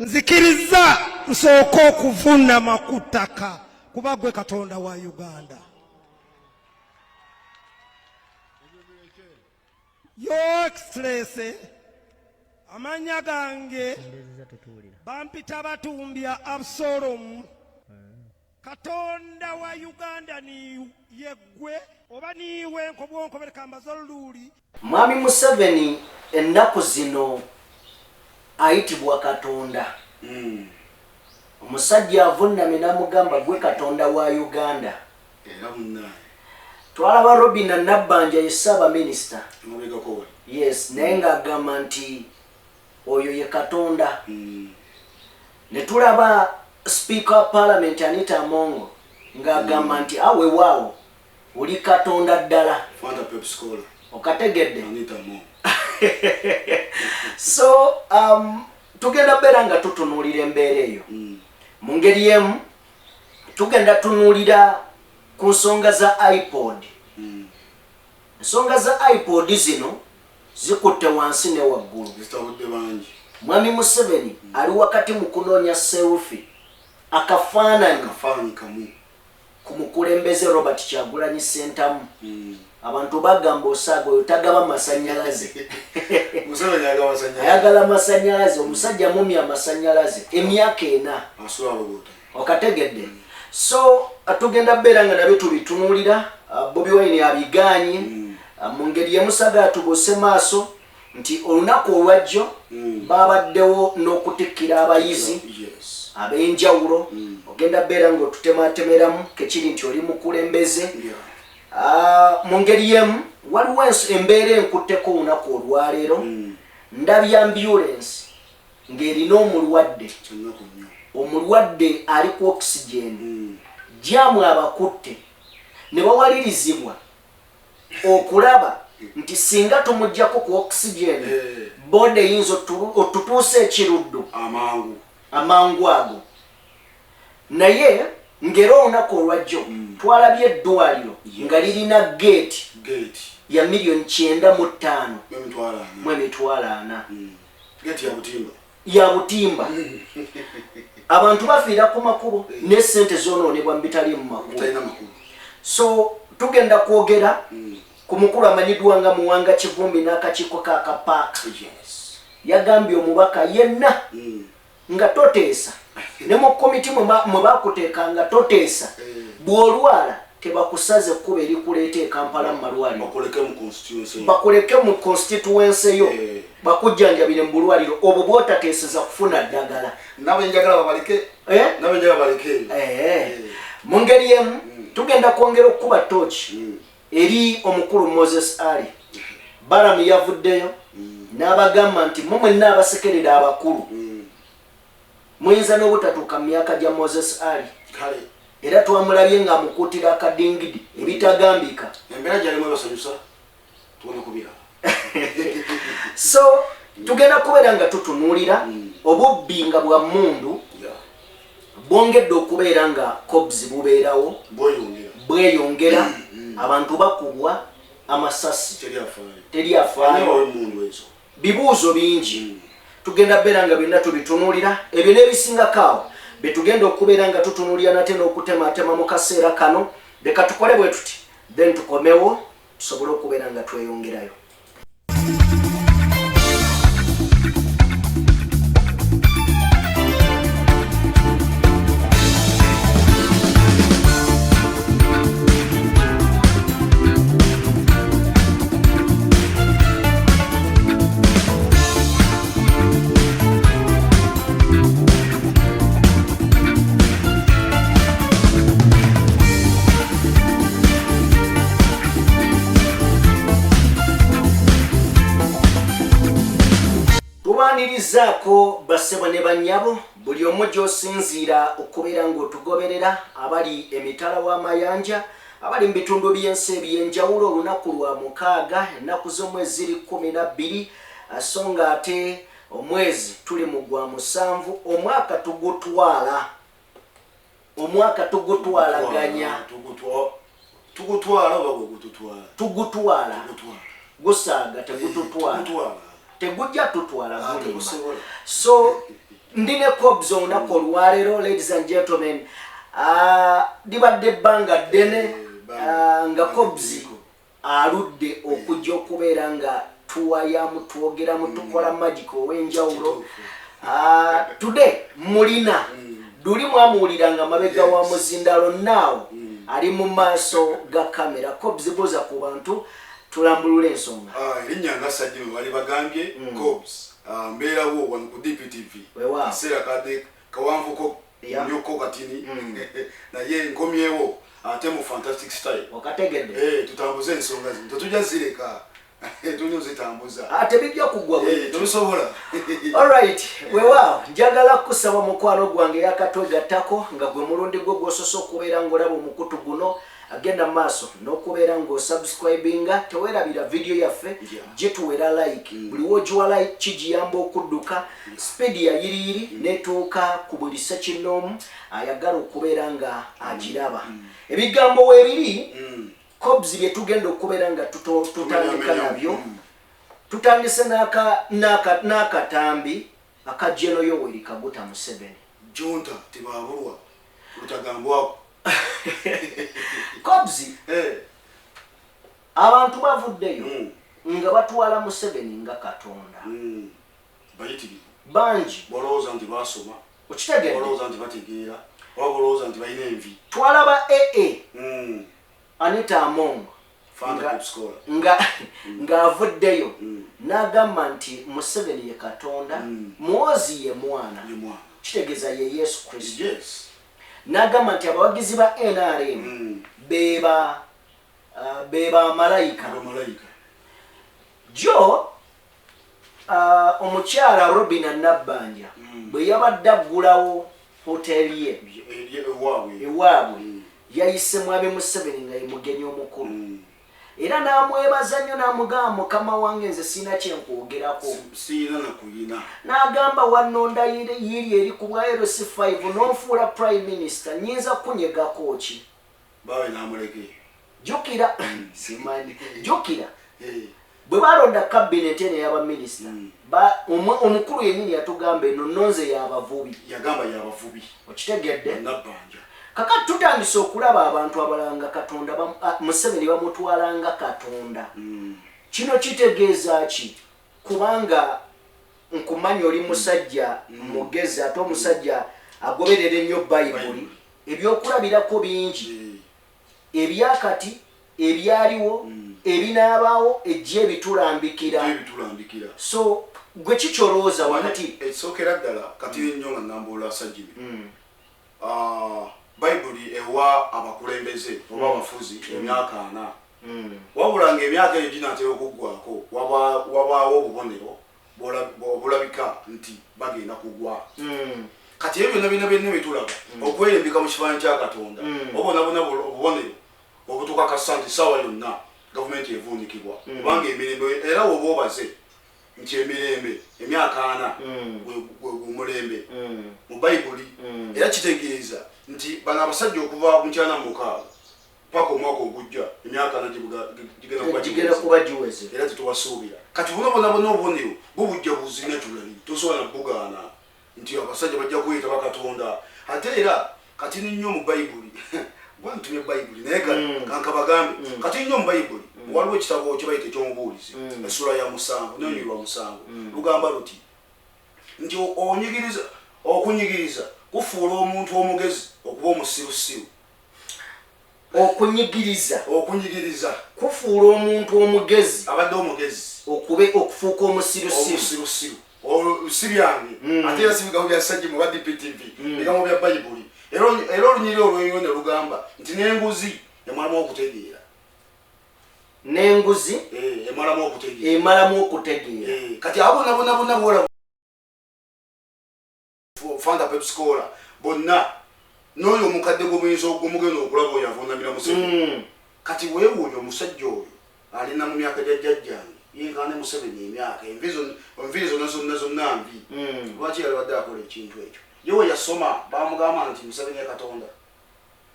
Nzikiriza nsooke okuvunama ku ttaka kuba gwe Katonda wa Uganda. Your Excellency, amannya gange bampita Batumbya Absalomu. Katonda wa Uganda ni yeggwe oba niiwe nkobwonkobere kambaze oluuli. Mwami Museveni ennaku zino ayitibwa Katonda. Omusajja avunnamye n'amugamba gwe Katonda wa Uganda. Era munnaye. Twalaba Robina Nabbanja ye Ssaabaminisita. Emabegako wali. Yes, naye ng'agamba nti oyo ye Katonda. Ne tulaba Sipiika wa Palamenti Anita Among ng'agamba nti a weewaawo oli Katonda ddala. Fanta Pepsi Cola. Okategedde? Anita Among. So tugenda beera nga tutunuulira embeera eyo. Mu ngeri emu tugenda tunuulira ku nsonga za iPod. Ensonga za iPod zino zikutte wansi ne waggulu. Zitabudde bangi. Mwami Museveni ali wakati mu kunoonya selfie, akafaananyi Akafaananyi kamu. ku mukulembeze Robert Kyagulanyi Ssentamu. Abantu bagamba osaaga oyo tagaba masannyalaze. Museveni ayagala masannyalaze. Ayagala masannyalaze, omusajja mumya amasannyalaze emyaka 4. Asula alogota. Okategedde? So tugenda beera nga nabyo tubitunuulira. Bobi Wine abigaanye. Mu ngeri y'emu saagala tubuuse maaso nti olunaku olwajjo babaddewo n'okutikkira abayizi ab'enjawulo. Ogenda beera ng'otutematemeramu kekiri nti oli mukulembeze. Mu ngeri y'emu waliwo embeera enkutteko olunaku olwaleero. Ndabye ambulance ng'erina omulwadde. Kyannaku nnyo. Omulwadde ali ku oxygen. Jaamu abakutte ne bawalirizibwa okulaba nti singa tumuggyako ku oxygen, boda eyinza otutuusa ekiruddu Amangu. Amangu ago. Naye ng'era olunaku olwajjo twalabye eddwaliro nga lirina gate Gate. ya 95,000,000 Emitwalo ana. Mu 400,000. Gate ya butimba. Ya butimba. Abantu bafiira ku makubo ne ssente zoonoonebwa mu bitali mu makubo. Bitalina makulu. So tugenda kwogera ku mukulu amanyiddwa nga Muwanga Kivumbi n'akakiiko ka Kapaaka. Yagambye omubaka yenna nga toteesa ne mu komiti mwe bakuteeka nga toteesa, bw'olwala tebakusaze ekkubo erikuleeta e Kampala mu malwaliro. Bakuleke mu constituency yo. Bakuleke mu constituency yo. Bakujjanjabire mu bulwaliro obwo bw'otateeseza kufuna ddagala. Nabo njagala babaleke. Nabo njagala baleke. Mu ngeri emu tugenda kwongera okukuba tooki eri omukulu Moses Ali. Balaam yavuddeyo n'abagamba nti mmwe mwenna abasekerera abakulu muyinza n'obutatuuka mu myaka gya Moses Ali. Era twamulabye ng'amukuutira akadingidi ebitagambika. Embeera gy'alimu ebasanyusa, tugenda kubiraba. So tugenda kubeera nga tutunuulira obubbi nga bwa mmundu bwongedde okubeera nga cobs bubeerawo. Bweyongera. Bweyongera. Abantu bakubwa amasasi. Teri afaayo. Teri afaayo. Ani abawa emmundu ezo? Bibuuzo bingi. Tugenda beera nga byonna tubitunuulira. Ebyo n'ebisingako awo bye tugenda okubeera nga tutunuulira nate n'okutemaatema mu kaseera kano. Leka tukole bwe tuti, then tukomewo tusobole okubeera nga tweyongerayo. Tubaanirizaako bassebo ne bannyabo buli omu gy'osinziira okubeera ng'otugoberera, abali emitala w'amayanja, abali mu bitundu by'ensi eby'enjawulo. Olunaku lwa mukaaga, ennaku z'omwezi ziri 12, so ng'ate omwezi tuli mu gwa 7, omwaka tugutwala, omwaka tugutwalaganya. Tugutwala oba gwe gututwala? Tugutwala. Tugutwala. Gusaaga tegututwala. Tugutwala. Tegujja tutwala, gulimba. Tegusobola. So Ndi ne Cobs olunaku olwaleero, ladies and gentlemen. Libadde ebbanga ddene nga Cobs aludde okujja okubeera nga tuwayamu, twogeramu, tukola magic ow'enjawulo. Today mulina luli mwamuwuliranga mabega wa muzindalo, naawo ali mu maaso ga kamera. Cobs, buuza ku bantu, tulambulula ensonga. Erinnya nga Sajjime bali bagambye, Cobs. Mbeerawo wano ku DPTV. Weewaawo. Kaseera kadde kawanvuko nnyoko katini, naye nkomyewo ate mu fantastic style. Okategedde? Tutambuze ensonga zino, tetujja zireka, tulina ozitambuza. Tebijja kuggwa bwe bityo. Tebisobola. Alright, weewaawo, njagala kusaba mukwano gwange yakatwegattako nga gwe mulundi gwo gw'osoose okubeera ng'olaba omukutu guno, agenda mu maaso n'okubeera ng'osubscribinga. Teweerabira vidiyo yaffe gituwera like. Buli wogiwa like kigiyamba okudduka speed ya yiriyiri netuuka ku buli sekinnoomu ayagala okubeera nga agiraba. Ebigambo weebiri, Cobs, bye tugenda okubeera nga tutandika Tumenyamenya. nabyo. Tutandise n'akatambi aka General Yoweri Kaguta Museveni. Junta tebabulwa lutagambwako. Cobs, abantu bavuddeyo nga batwala Museveni nga Katonda. Bayitirivu. Bangi. Balowooza nti basoma. Okitegedde? Balowooza nti bategeera, oba balowooza nti balina envi. Twalaba aa Anita Among Fanta nga- Cola. ng'avuddeyo n'agamba nti Museveni ye Katonda, Muhoozi ye mwana. Ye mwana. Kitegeeza ye Yesu Kristo. N'agamba nti abawagizi ba NRM beba malayika. Abamalayika. Jo omukyala Robina Nabbanja bwe yabadde aggulawo hoteri ye ewaabwe, ewaabwe, yayise mwami Museveni nga ye mugenyi omukulu, era n'amwebaza nnyo, n'amugamba, "Mukama wange, nze sirina kyenkwogerako." Siina nakuyina. N'agamba, "Wannonda yiri eri ku bwa LC5 n'onfuula prime minister, nyinza kunyegako ki?" Bawe namuleke. Jjukira, simanyi, jjukira bwe balonda cabinet eno ey'abaminisita, omukulu yennyini yatugamba eno nonze y'abavubi. Yagamba yabavubi. Okitegedde? Nabbanja. Kakati tutandise okulaba abantu abalala nga Katonda Museveni bamutwala nga Katonda. Kino kitegeeza ki? Kubanga nkumanya oli musajja mugezi, ate omusajja agoberera ennyo Bayibuli, ebyokulabirako bingi ebyakati, ebyaliwo, ebinaabaawo, ejja ebitulambikira. Ebitulambikira. So gwe kikyolowooza wakati? Ekisookera ddala, kati nnyo nga nambulula Sajjimi, Bayibuli ewa abakulembeze oba abafuzi emyaka 40, wabula ng'emyaka eyo ginaatera okuggwako, wabaawo obubonero obulabika nti bagenda kugwa. Kati ebyo byonna byonna byonna byetulaba okwerembeka mu kifaananyi kya Katonda, obona bona obubonero obutukakasa nti saawa yonna gavumenti evuunikibwa, kubanga emirembe, era woba obaze nti emirembe emyaka 40 gwe gumulembe mu Bayibuli, era kitegeeza nti bano abasajja okuva mu 96 paka omwaka ogujja, emyaka 40 gigenda kuba gigenda giweze. Kuba giweze. Era tetubasuubira. Kati buno bona bona obubonero bubujja buzi naturally, tosobola nabugaana nti abasajja bajja kuyita bakatonda. Ate era kati nnyo mu Bayibuli, gwantumye Bayibuli, naye kankabagambe, kati nnyo mu Bayibuli waliwo ekitabo kye bayita Ekyomubuulizi, essula ya 7 nonyirwa 7, lugamba luti nti onyigiriza, okunyigiriza kufuula omuntu omugezi okuba omusirusiru. Okunyigiriza. Okunyigiriza. Kufuula omuntu omugezi abadde omugezi okube okufuuka omusirusiru. Omusirusiru. Olwo si byange, ate era si bigambo bya Sajji mu ba DPTV, bigambo bya Bayibuli. Era olunyiriri olweyo ne lugamba nti n'enguzi emalamu okutegeera. N'enguzi Emalamu okutegeera. Emalamu okutegeera. Kati abo bonna bonna bonna bola Fanta, Pepsi Cola, bonna, n'oyo omukadde gw'omuyinza gw'omugenda okulaba oyo avunamira Museveni. Kati weewuunya omusajja oyo alina mu myaka gya jjajjange, yenkana ne Museveni emyaka, enviiri zonna zonna zonna nvi. Lwaki yalibadde akola ekintu ekyo? Ye we yasoma bamugamba nti Museveni ye Katonda.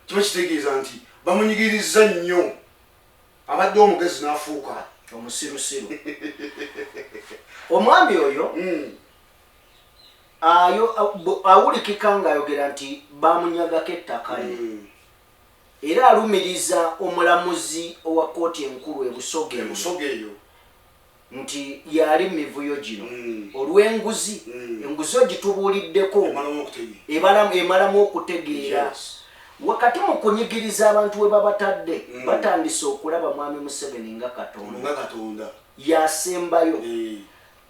Kiba kitegeeza nti bamunyigiriza nnyo, abadde omugezi n'afuuka omusirusiru. Omwami oyo Awulikika ng'ayogera nti bamunyagako ettaka lye. Era alumiriza omulamuzi owa kkooti enkulu e Busoga eno Busoga eyo nti yali mu mivuyo gino olw'enguzi. Enguzi ogitubuuliddeko. Emalamu okutegeera. Emalamu okutegeera. Wakati mu kunyigiriza abantu we babatadde, batandise okulaba Mwami Museveni nga Katonda. Nga Katonda. Yasembayo.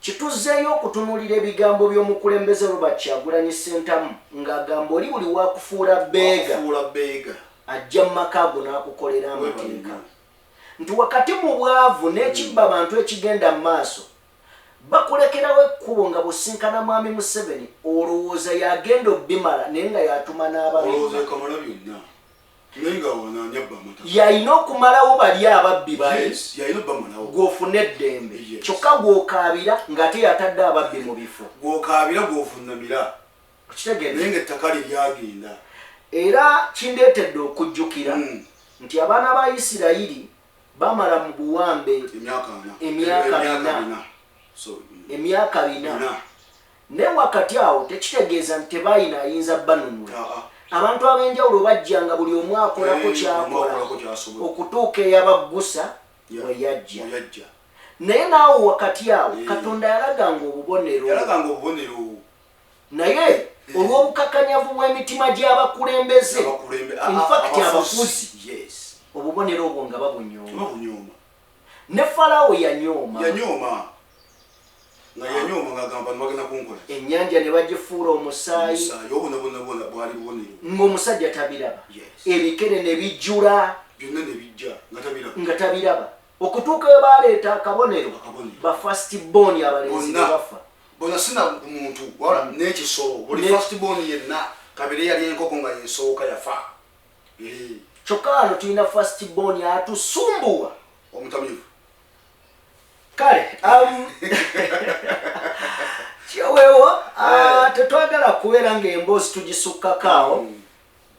Kituzeeyo okutunuulira ebigambo by'omukulembeze Robert Kyagulanyi Ssentamu ng'agamba oli buli wakufuula beega, wakufuula beega, ajja mu maka ago n'akukolera Webale amateeka. nnyo. Nti wakati mu bwavu n'ekibba abantu ekigenda mu maaso, bakulekerawo ekkubo nga bw'osinkana Mwami Museveni olowooza yagenda obbimala, naye nga yatuma n'ababibba. Olowooza ekamala byonna, naye nga wanaani abba amataka. Yalina okumalawo bali ababbi bali. Yes, yalina obbamalawo. Gw'ofuna eddembe. Kyokka gw'okaabira ng'ate yatadde ababbi mu bifo. Gw'okaabira, gw'ovunnamira, Okitegeere? naye ng'ettaka lye lyagenda. Era kindeetedde okujjukira nti abaana ba Isirayiri bamala mu buwambe Emyaka 40. Emyaka Emyaka 40. 40. Sorry. Emyaka 40. 40. Naye wakati awo tekitegeeza nti tebalina ayinza banunula. Ah, ah. Abantu ab'enjawulo bajjanga, buli omu akolako Omu kyakola akolako kyasobola. okutuuka eyabaggusa bwe yajja. Bwe yajja. Naye naawe wakati awo Katonda yalaganga obubonero. Yalaganga obubonero. Naye olw'obukakanyavu bw'emitima gy'abakulembeze, in fact abafuzi, obubonero obwo nga babunyooma. Babunyooma. Ne Falaawo yanyooma. Yanyooma, nga yanyooma ng'agamba nibagenda kunkola. Ennyanja ne bagifuula omusaayi. Omusaayi obwo nabwo nabwo bwali bubonero. Ng'omusajja tabiraba. Ebikere ne bijjula. Byonna ne bijja nga tabiraba. Nga tabiraba okutuuka we baleeta akabonero. Akabonero. Ba first born abalenzi ne Bonna. bafa. Bona, sina ku muntu wala n'ekisolo, buli first born yenna, kabere yali enkoko nga yesooka yafa. Kyokka wano tulina first born atusumbuwa. Omutamivu. Kale kyeweewo tetwagala kubeera ng'emboozi tugisukkako awo,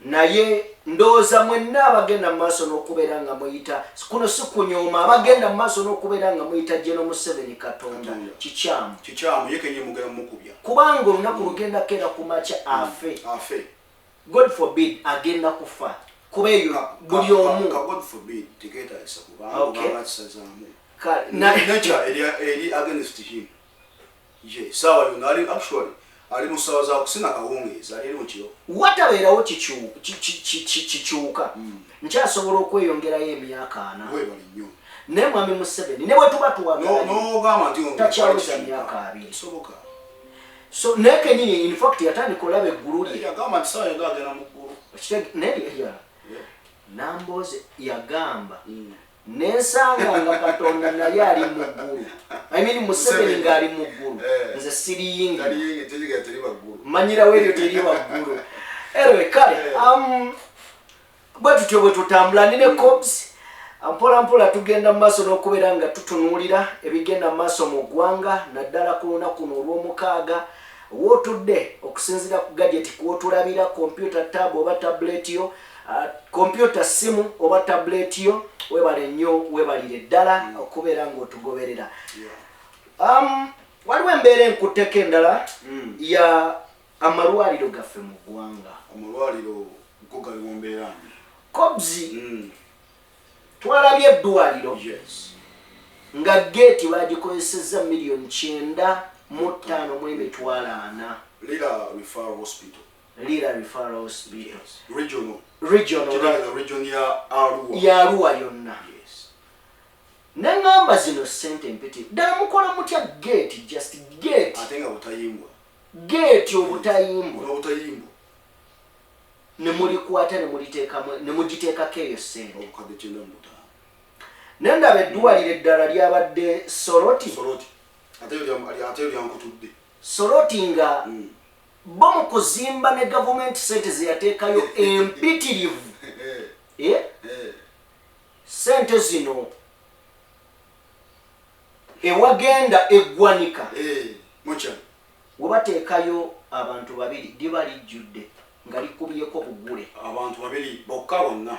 naye ndowooza mwenna abagenda mu maaso n'okubeera nga muyita, kuno si kunyooma, abagenda mu maaso n'okubeera nga muyita General Museveni Katonda, Katonda. kikyamu. Kikyamu, ye kenye mugenda mukubya. Kubanga olunaku lugenda keera ku makya afe. Afe. God forbid, agenda kufa kuba eyo buli omu. Ka God forbid teketagisa, kubanga kubanga kisazaamu. Nature eri against him. Ye saawa yonna ali, actually ali mu ssaawa za kusina kawungeezi, ali eri mu kiro. Watabeerawo kikyuka, nkyasobola okweyongerayo emyaka 40. Webale nnyo. Naye Mwami Museveni ne bwe tuba tuwagala, N'ogamba nti ono takyaweza kwali myaka 20. Kisoboka. So naye kenyini in fact yatandika olaba eggulu lye. Yagamba nti saawa yonna agenda mu ggulu. Naye Nambooze yagamba nensanga nga Katonda naye ali mu ggulu, I mean Museveni Museveni. ng'ali mu ggulu. Nze siriyingira. Tali teriga teri waggulu. Manyirawo eryo teri waggulu. Anyway, kale bwe tutyo bwe tutambula nine Cobs, mpola mpola tugenda mu maaso n'okubeera nga tutunuulira ebigenda mu maaso mu ggwanga, naddala ku lunaku luno olw'omukaaga. Wootudde okusinziira ku gadget kwotulabira, computer, tab oba tablet yo, computer, simu oba tablet yo, webale nnyo, webalire ddala okubeera ng'otugoberera. Waliwo embeera enkutteko endala ya amalwaliro gaffe mu ggwanga. Amalwaliro go gali mu mbeera mbi. Cobs, twalabye eddwaliro nga geeti bagikozesezza 905,400,000. Lira Referral Hospital. Lira Referral Hospital. Regional. Regional. Kitegeeza region ya Arua. Ya Arua yonna. Neŋŋamba zino sente mpiti ddala, mukola mutya geeti, just gate? Ate nga butayimbwa. Geeti obutayimbwa. N'obutayimbwa. Ne mulikwata ne muliteekamu ne mugiteekako eyo sente. 95,000. Naye ndaba eddwaliro eddala lyabadde Soroti. Soroti ate yo ate yo lyankutudde. Soroti nga bo mu kuzimba ne gavumenti sente zeyateekayo empitirivu. Eh? Sente zino ewagenda eggwanika Mucha. we bateekayo abantu babiri liba lijjudde nga likubyeko bugule. Abantu babiri bokka bonna,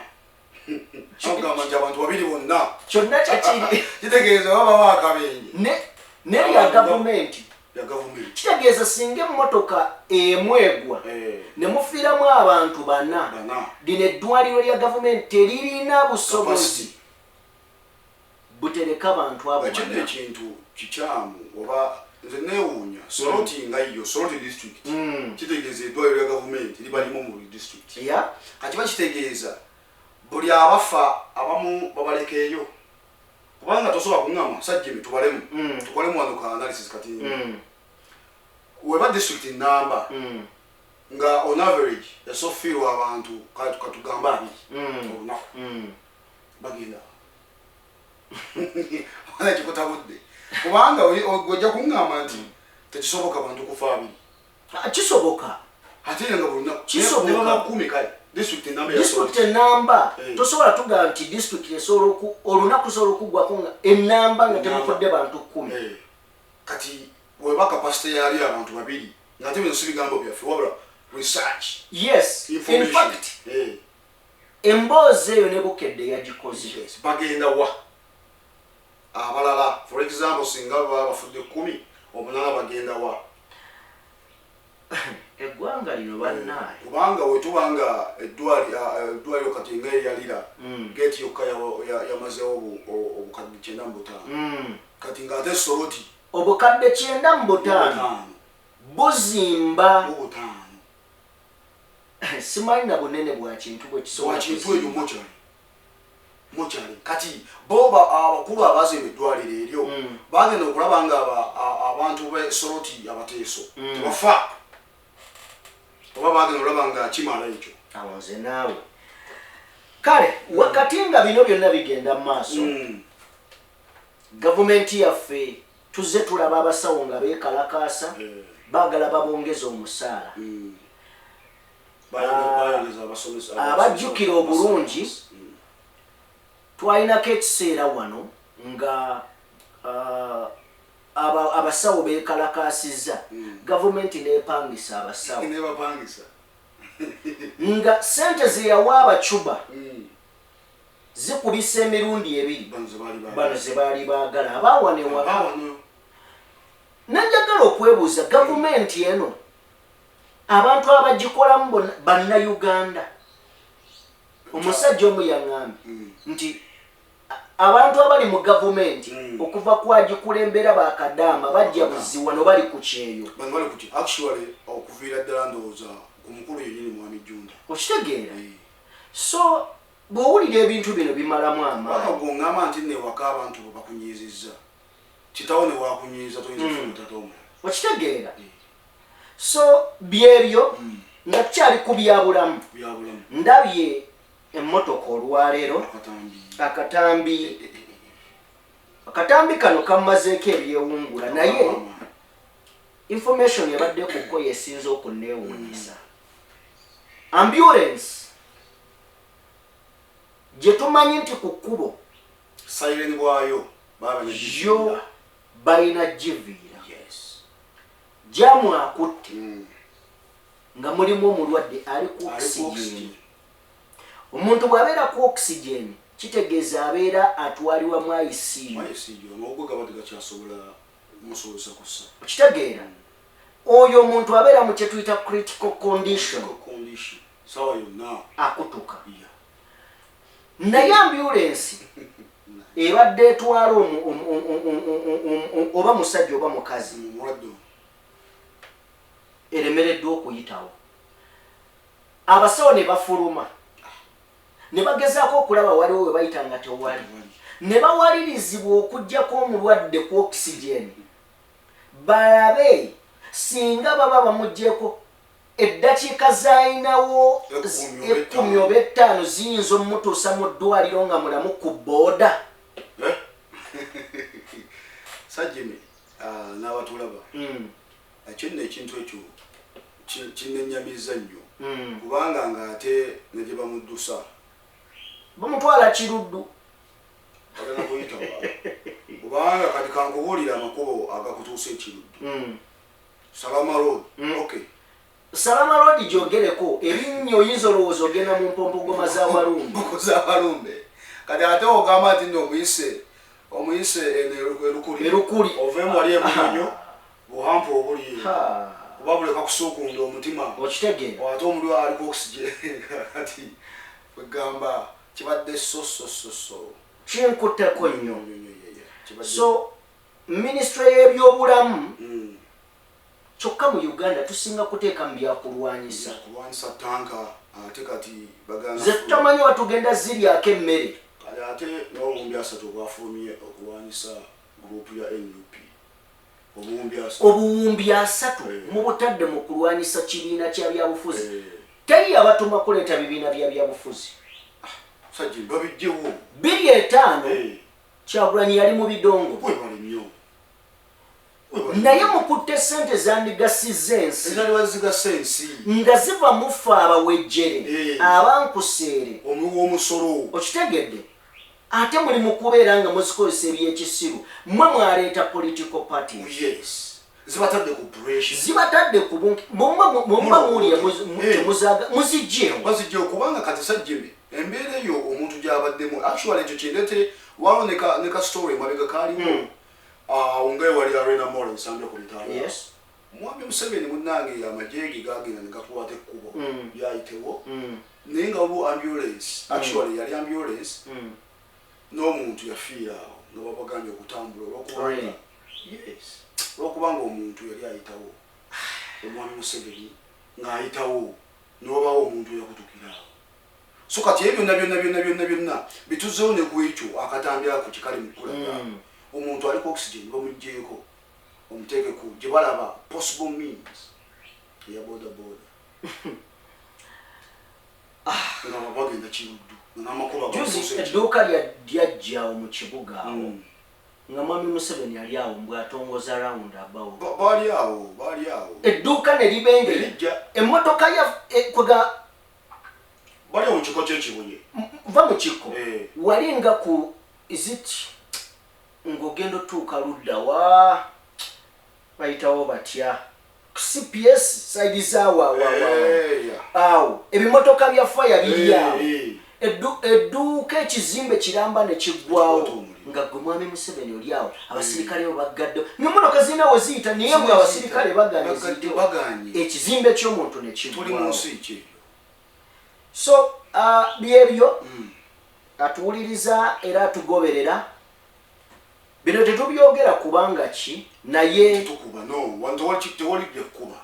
agamba nti abantu babiri bonna. Kyonna kyekiri. Kitegeeza babawo akabenje. Nerya gavumenti. Ya gavumenti. Kitegeeza singa emmotoka emu egwa ne mufiiramu abantu bana, Bana. lino eddwaliro lya gavumenti teririna busobozi Capacity. butereka bantu abo Ekyo nno bana. ekintu kikyamu. Oba nze neewuunya, Soroti nga yo, Soroti district, kitegeeza eddwaliro lya gavumenti liba limu mu buli district. Kati bakitegeeza buli abafa abamu babalekeeyo, kubanga tosobola kuŋŋama sajjimi tubalemu, tukolemu wano ka analysis kati. Weba district namba nga on average esofiirwa abantu katugambe 20 olunaku, bagenda ona kikutabudde, kubanga ojja kuŋŋamba nti tekisoboka bantu kufa 20. Ah, kisoboka. Ate nga buli lunaku Kisoboka. ne baba 10, kale district namba ya District enamba, tosobola tugamba nti district esobola olunaku lusobola okuggwako nga enamba nga temufudde bantu 10. Kati weba capacity yali abantu 2, nga ate bino si bigambo byaffe wabula research, Yes, in information. fact, emboozi eyo ne Bukedde yagikoze. Yes, bagenda wa abalala? For example, singa baba bafudde 10, 8 bagenda wa? Eggwanga lino bannaaye. Kubanga wetuba nga eddwaliro kati nga eyalira geeti yokka yamazeewo obukadde 95, kati ng'ate Soroti Obukadde 95 butaano buzimba mu butaano. Simanyi na bunene bwa kintu bwe kisobola Bwakintu ekyo. kuzimba. Mortuary kati bo abakulu abazimba eddwaliro eryo bagenda okulaba nga abantu be Soroti, Abateeso tebafa, oba bagenda olaba nga kimala ekyo? Awo nze naawe kale, wakati nga bino byonna bigenda mu maaso, gavumenti yaffe tuzze tulaba abasawo nga beekalakaasa, baagala babongeza omusaala. Bayongeza abasomesa. Abajjukira obulungi, twalinako ekiseera wano nga abasawo beekalakaasizza, gavumenti neepangisa abasawo. Nebapangisa. Nga sente ze yawa Abacuba zikubisa emirundi ebiri Bano ze baali baagala. Bano ze baali baagala abaawana ewaka. Abawano. Nenjagala okwebuuza gavumenti eno, abantu abagikolamu bonna Bannayuganda. Omusajja omu yaŋŋambye nti abantu abali mu gavumenti okuva kwagikulembera bakadaama bajja buziwano bali ku kyeyo. Bano bali kuti actually okuviira ddala ndowooza ku mukulu yennyini, Mwami Junda. Okitegeera? So bw'owulira ebintu bino bimalamu Kubanga amaanyi. gwoŋŋamba nti newaka abantu bwe bakunyiizizza, kitawo ne wakunyiiza, toyinza kufuna taata omulala. Okitegeera? So byebyo nga tukyali ku byabulamu. Byabulamu. Ndabye emmotoka olwaleero. Akatambi. Akatambi kano kammazeeko ebyewungula, naye information ebadde kuko yesinza okunneewuunyisa. Ambulance gye tumanyi nti ku kkubo siren bwayo baba. Yo balina giviira jamu akutte nga mulimu omulwadde ali ku Ali ku oxygen. Oxygen. Omuntu bw'abeera ku oxygen kitegeeza abeera atwalibwa mu ICU. ICU, amawuggwe gaba tegakyasobola musobozesa kussa. Okitegeera? Oyo omuntu abeera mu kyetuyita critical condition. Condition, sawa yonna Akutuka. Naye ambulensi ebadde etwala oba musajja oba mukazi Omulwadde ono eremereddwa okuyitawo, abasawo ne bafuluma ne bagezaako okulaba waliwo we bayita nga tewali, ne bawalirizibwa okugjako omulwadde ku oxygen balabe singa baba bamugyeko eddakiika zayinawo 10 oba 10 oba 5 ziyinza omutuusa mu ddwaliro nga mulamu ku booda. Eh? Sajjimi n'abatulaba, ekyo nno ekintu ekyo kinnenyamiza nnyo, kubanga ng'ate ne gye bamuddusa Bamutwala Kiruddu. Bagenda kuyitawa? Kubanga kati kankubuulira amakubo agakutuusa eKiruddu. Salama Road, okay. Salama Road gyogereko, erinnya oyinza olowooza ogenda mu mpompogoma za Walumbe. Mbugo z'Abalumbe. Kati ate ogamba nti nno omuyise eno Erukuli. Erukuli. Oveemu wali eMunyonyo. Buhampu obuli kuba buleka kusuukunda omutima. Okitegeera? Ate omulwa aliko oxygen kati kwegamba kibadde so so so so. Kinkutteko nnyo. Nnyo, nnyo, nnyo, kibadde- So minisitule y'ebyobulamu, kyokka mu Uganda tusinga kuteeka mu byakulwanyisa. Kulwanyisa tanka, ate kati baganda Ze tutamanyi oba tugenda ziryako emmere. Kale ate n'30,000 obwafulumye okulwanyisa gurupu ya NUP, 30,000. 30,000 mubutadde mu kulwanyisa kibiina kya byabufuzi. Teri abatuma kuleeta bibiina bya byabufuzi. Sajja babijjewo. 25. Kyagulanyi yali mu bidongo. Webale nnyo. Webale. Naye mukutte sente zandigasizza ensi. Ezali wazigasa ensi. Nga ziva mufe abawejjere, abankuseere, omuwi w'omusolo. Okitegedde? Ate muli mu kubeera nga muzikozesa ebyekisiru. Mmwe mwaleeta political parties. Yes, zibatadde ku pressure. Zibatadde ku bunke. Mumwe muwulira temuzaga muzijjeewo. Bazijjewo kubanga kati sajjeme embeera eyo omuntu gy'abaddemu, actually ekyo kindete waliwo ne ka story emabega kaaliwo awo nga ewali Arena Mall Nsambya ku bitaala. Mwami Museveni munnange amagye ge gagenda ne gakwata ekkubo lyayitewo, naye nga waliwo ambulance, actually yali ambulance n'omuntu yafiira awo nga babagambye okutambula olwokubanga Really? Yes, olwokubanga omuntu yali ayitawo, omwami Museveni ng'ayitawo niwabawo omuntu eyakutukira awo. So kati ebyo byonna byonna byonna byonna byonna bituzeewo ne ku ekyo akatambi ako kikali mu kulaga omuntu aliko oxygen bamugjeeko omuteeke ku gye balaba possible means eya boda boda nga bagenda Kiruddu nga n'amakubo Juzi agafuuse. edduuka lyajjaawo mu kibuga awo nga mwami Museveni ali awo mbwatongoza round about. Baali awo, baali awo. Edduuka ne libengera. Nerijja. Emmotoka ya kwega. Bali awo mu kiko ky'Ekibuye. Va mu kiko. Wali nga ku is it ng'ogenda otuuka ludda wa bayitawo batya CPS side zaawo awo awo awo. Awo ebimotoka bya fire biri awo. Edduuka ekizimbe kiramba ne kiggwawo. Kikwata omuliro. Nga gwe mwami Museveni oli awo abasirikale bo baggadde n'emmotoka zirina we ziyita, naye mwe abasirikale baganye Bagadde, ziyitewo. baganye. Ekizimbe ky'omuntu ne Tuli mu kiggwawo. nsi ki eyo? So byebyo atuwuliriza era atugoberera, bino tetubyogera kubanga ki, naye Tukuba no wano tewali byakkuba.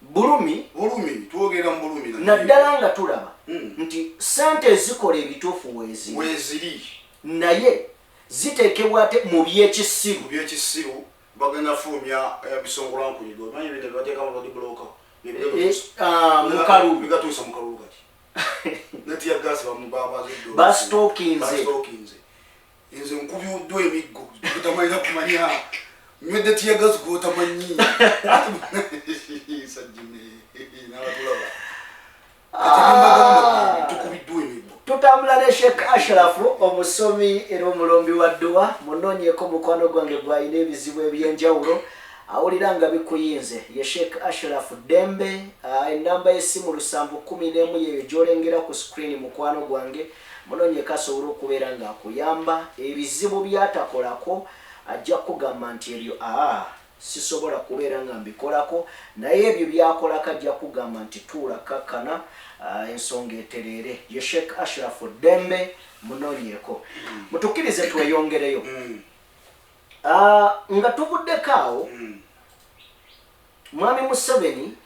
Bulumi. Bulumi, twogera mu bulumi naye. Naddala nga tulaba nti sente ezikola ebituufu weeziri, weeziri, naye ziteekebwa ate mu byekisiru. Mu byekisiru bagenda fulumya ebisongolankuyigo, omanyi ebintu byebateeka mu road block. Mu kalulu. Bigatuusa mu kalulu kati ne tear gas bamubabaze. Bastalkinze. Bastalkinze. Nze nkubyuddwa emiggo gutamanyi kumanya nywedde tear gas gwotamanyi. Sajjime n'abatulaba kati mbagamba tukubiddwa emiggo. Tutambula ne Sheikh Ashrafu, omusomi era omulombi wa dduwa. Munoonyeeko mukwano gwange gwalina ebizibu ebyenjawulo awulira nga bikuyinze, ye Sheikh Ashraf Dembe. Enamba y'essimu 711 yeyo gy'olengera ku screen. Mukwano gwange munoonyeko asobole okubeera ng'akuyamba ebizibu byatakolako. Ajja kugamba nti ebyo aa sisobola kubeera nga mbikolako, naye ebyo byakolako ajja kugamba nti tuula kakkana, ensonga etereere. Ye Sheikh Ashraf Dembe, munoonyeeko. Mutukkirize tweyongereyo. Nga tuvuddeko awo, mwami Museveni,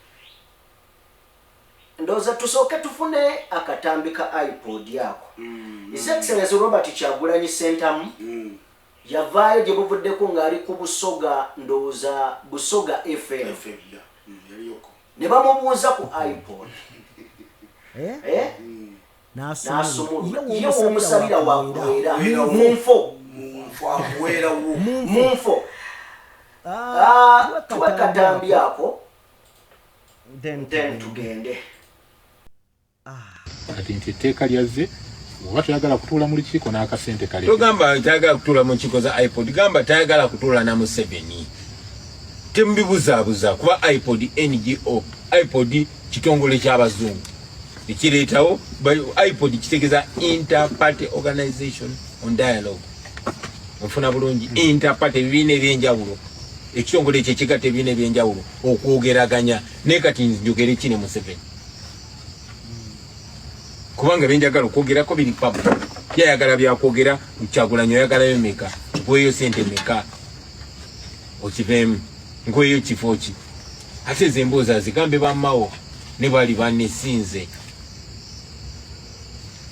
ndowooza tusooke tufune akatambi ka IPOD ako. His Excellence Robert Kyagulanyi Sentamu yavaayo gye buvuddeko ng'ali ku Busoga, ndowooza Busoga FM, FM, yeah. Yaliyoko. Ne bamubuuza ku IPOD. Eh? Eh? N'asumulula. N'asumulula ye womusabira wakuwera mu nfo. Munfo akuweerawo. Mu nfo. Ah, tuwe katambi ako then then tugende. Kati nti etteeka lyazze oba toyagala kutuula mu lukiiko n'akasente kale. Togamba tayagala kutuula mu nkiiko za IPOD, gamba tayagala kutuula na Museveni. Temubibuzaabuza kuba IPOD NGO, IPOD kitongole ky'abazungu ekireetawo. IPOD kitegeeza Interparty Organization on Dialogue. Nfuna bulungi, interparty ebibiina ebyenjawulo. Ekitongole ekyo ekigatta ebibiina ebyenjawulo okwogeraganya. Naye kati njogere ki ne Museveni? Kubanga byenjagala okwogerako biri public. Yayagala byakwogera, Kyagulanyi oyagalayo meka? Nkuweeyo sente meka? Okiveemu. Nkuweeyo kifo ki? Ate ezo emboozi azigambe bammawo ne bali banesinze.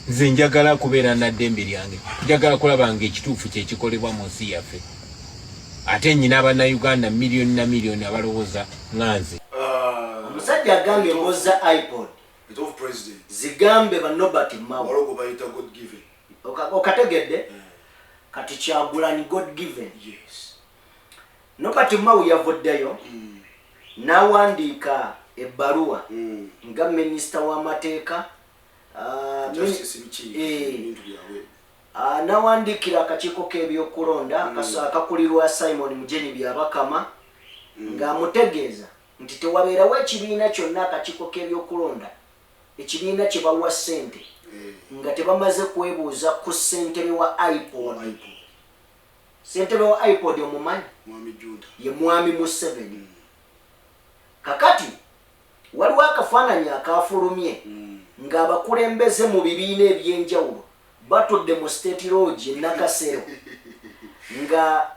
Nze njagala kubeera na ddembe lyange, njagala kulaba nga ekituufu kyekikolebwa mu nsi yaffe. Ate nyina Bannayuganda miliyoni na miliyoni abalowooza nga nze. Omusajja agambye emboozi za ipod zigambe ba Nobert Mao. Okategedde? Kati Kyagulanyi God given. Nobert Mao yavuddeyo n'awandiika ebbaluwa nga minisita w'amateeka n'awandiikira akakiiko k'ebyokulonda akakulirwa Simon Mujenyi Byabakama ng'amutegeeza nti tewabeerawo ekibiina kyonna akakiiko k'ebyokulonda ekibiina kye bawa ssente nga tebamaze kwebuuza ku ssentebe wa IPOD. Ssentebe wa IPOD omumanyi? Ye Mwami Museveni. Kakati waliwo akafaananyi akaafulumye ng'abakulembeze mu bibiina eby'enjawulo batudde mu State Lodge e Nakasero nga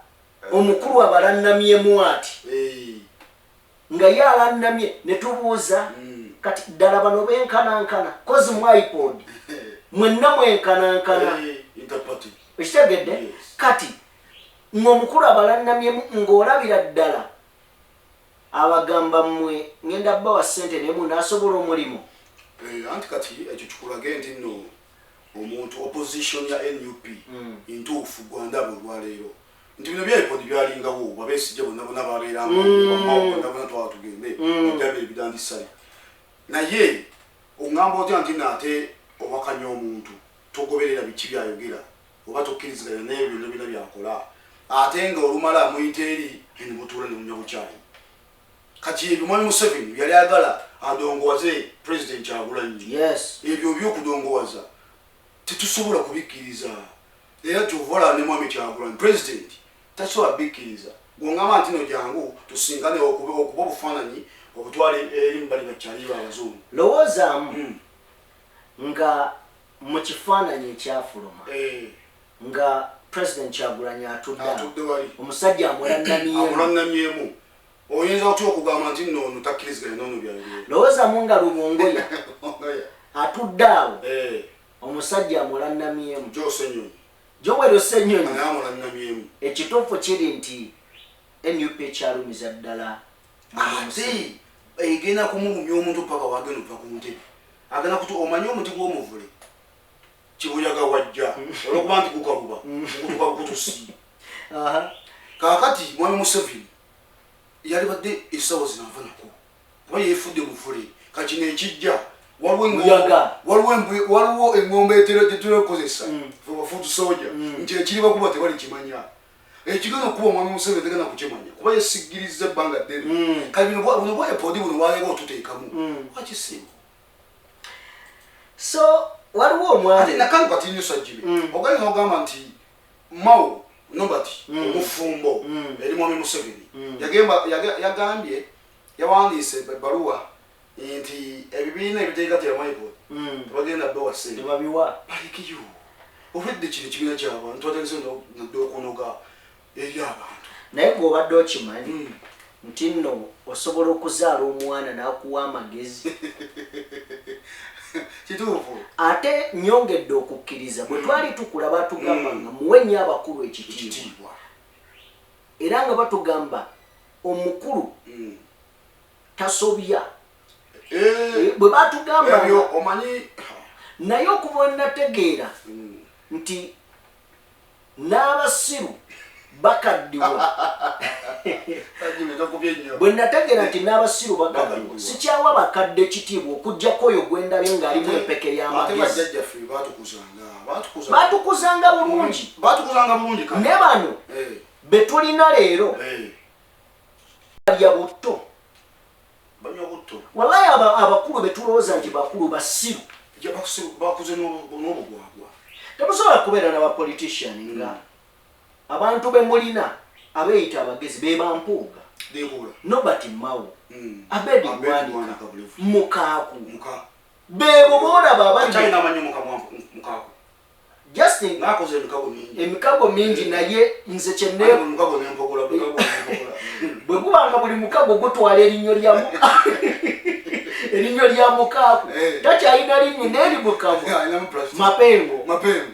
omukulu abalannamyemu ati nga ye alannamye ne tubuuza kati ddala bano benkanankana kozi mu IPOD mwenna mwenkanankana. Okitegedde? Kati ng'omukulu abalannamyemu ng'olabira ddala abagamba mmwe ngenda bawa ssente naye munaasobola omulimu. Anti kati ekyo kikulage nti nno omuntu opposition ya NUP ntuufu gwandaba olwaleero nti bino bya IPOD byalingawo babesigye bonna bonna babeeranga bonna bonna twala tugende bajjabire ebidandisale. Naye oŋŋamba otya nti naate owakanya omuntu togoberera biki byayogera oba tokkiriziganya n'ebyo byonna byonna byakola ate nga olumala amuyita eri ne mutuula ne munywa bukyayi. Kati ebyo Mwami Museveni byali ayagala adongowaze President Kyagulanyi. Ebyo by'okudongowaza tetusobola kubikkiriza era kyova olaba ne Mwami Kyagulanyi President tasobola bikkiriza. Gw'ongamba nti no jangu tusinkane okuba obufaananyi obutwale eri mu bali bakyali abazungu. Lowoozaamu nga mu kifaananyi ekyafuluma nga President Kyagulanyi atudde awo, omusajja amulannamyemu. Oyinza otya okugamba nti nno ono takkiriziganya n'ono byayogera? Lowoozaamu nga Lubongoya atudde awo, omusajja amulannamyemu. Joel Ssenyonyi. Ekituufu kiri nti NUP ekyalumiza ddala. Ate egenda kumulumya omuntu paka wagenda okuva ku ntebe. Agenda kutu omanyi omuti gw'omuvule kibuyaga wajja olwokuba nti gukaluba gukutuka bukutusi. Kaakati Mwami Museveni yalibadde essaawa zino ava nako kuba yeefudde muvule. Kati kino ekijja waliwo engombe gyetutera okukozesa bafuutu soja nti ekiriba kuba tebalikimanya. Ekigenda okuba Omwami Museveni tegenda kukimanya kuba yesigiriza ebbanga ddene. Kati bino buno bwa epodi buno bwaleero otuteekamu wakisiimu. So waliwo omwami nakano kati nnyo Sajjibe ogenda n'ogamba nti Mao Nobert omufumbo eri Mwami Museveni yagambye yawandiise ebbaluwa nti ebibiina ebiteegattira mu IPOD tebagenda bawa ssente. Tebabiwa. Balekeyo. Obwedde kino ekibiina ky'abantu twatandise nadde okunoga eri abantu. Naye gw'obadde okimanyi nti nno osobola okuzaala omwana n'akuwa amagezi. Kituufu. Ate nyongedde okukkiriza bwe twali tukula batugamba nga muwe nnyo abakulu ekitiibwa. Era nga batugamba omukulu tasobya. Bwe batugamba omanyi naye okuva nategeera nti n'abasiru bakaddiwa. Bwe nategeera nti n'abasiru bakaddiwa sikyawa bakadde ekitiibwa okuggyako oyo gwe ndabye ng'alimu empeke y'amagezi. Baatukuzanga bulungi. Ne bano be tulina leero balya butto. Wallahi abakulu be tulowooza nti bakulu basiru. Temusobola kubeera n'abapolitician nga abantu be mulina Abeeyita abagezi be ba Mpuuga, Dekuula. Nobert Mao, Abedi Abedi Bwanika, Bwanika Bulevu. Mukaaku. Muka. Beebo boolaba abali Akyalina amanyi mukaako. Justin Ng'akoze emikago mingi. Emikago mingi, naye nze kyenne Ate buli mukago n'empogola, buli mukago n'empogola. Bwe gubanga buli mukago gutwala erinnyo lya Mukaaku, takyalina linnyo n'eri mukamwa. Alinamu plastic. Mapengo. Mapengo.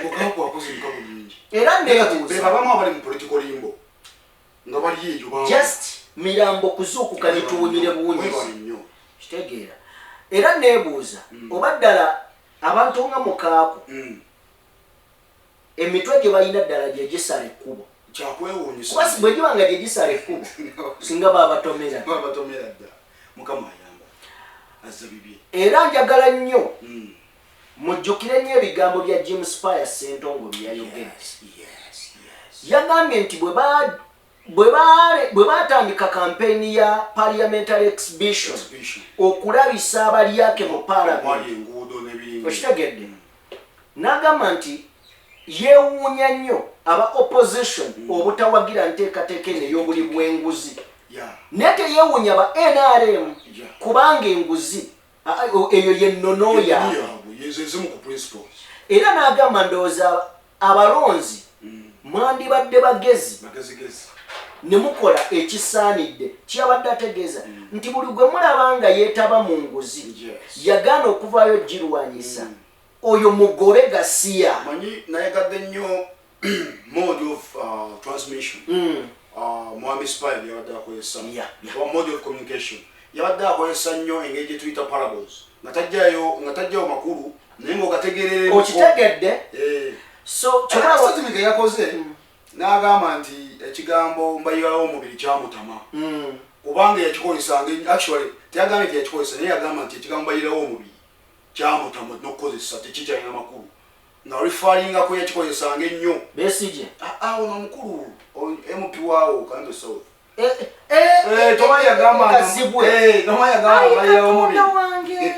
Mukaako akoze emikago mingi. Era Be neebuuza babamu abali mu political limbo nga bali eyo just mirambo kuzuukuka nituwunyire buwunyizi. Webale nnyo. Kitegeera, era neebuuza oba ddala abantu nga Mukaaku emitwe gye balina ddala gye gisala ekkubo. Kyakwewuunyisa. Kuba bwe giba nga gye gisala ekkubo, singa babatomera. Babatomera dda. Mukama ayamba, azza bibye. Era njagala nnyo mujjukire nnyo ebigambo bya Jim Spire Sentongo bye yayogedde. Yagambye nti bwe baatandika kampeyini ya parliamentary exhibition, Exhibition. okulabisa abalyake mu parliament, Omwali enguudo n'ebiringa. okitegedde, n'agamba nti yeewuunya nnyo aba opposition obutawagira nteekateeka eno ey'obuli bw'enguzi, naye teyeewuunya ba NRM, kubanga enguzi eyo yennono yaabwe. Yaabwe yezezimu ku principles. Era n'agamba, ndowooza abalonzi mwandibadde bagezi Magezigezi. ne mukola ekisaanidde. Kyabadde ategeeza nti buli gwe mulaba nga yeetaba mu nguzi, yagaana okuvaayo girwanyisa, oyo mugobe gasiya. Manyi nayagadde nnyo mode of transmission mwami Spire yabadde akozesa, oba mode of communication yabadde akozesa nnyo, engeri gye tuyita parables, nga tajjayo makulu naye ng'ogategerere. Okitegedde? Eh. So kyolaba kyolaba statement yakoze n'agamba nti ekigambo mbayirawo omubiri kyamutama, kubanga yakikozesanga. Actually teyagambye nti yakikozesa, naye yagamba nti ekigambo mbayirawo omubiri kyamutama n'okukozesa, tekikyalina makulu, nga referringako yakikozesanga ennyo. Besigye. Ah, ono omukulu MP waawo Kanto South. Eh, eh, Eh, Tomali yagamba Kazibwe. Eh, Tomali yagamba Ayi, mbayirawo omubiri. Katonda wange.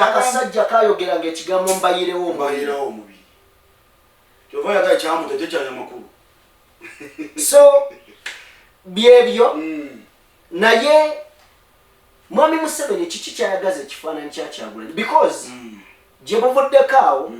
Akasajja kayogeranga ekigambo mbayirewo omubiri. Mbayirawo omubiri, kyova yagala kyamuta, tekyalina makulu. So byebyo. Naye mwami Museveni kiki kyayagaza ekifaananyi kya Kyagulanyi? Because gye buvuddeko awo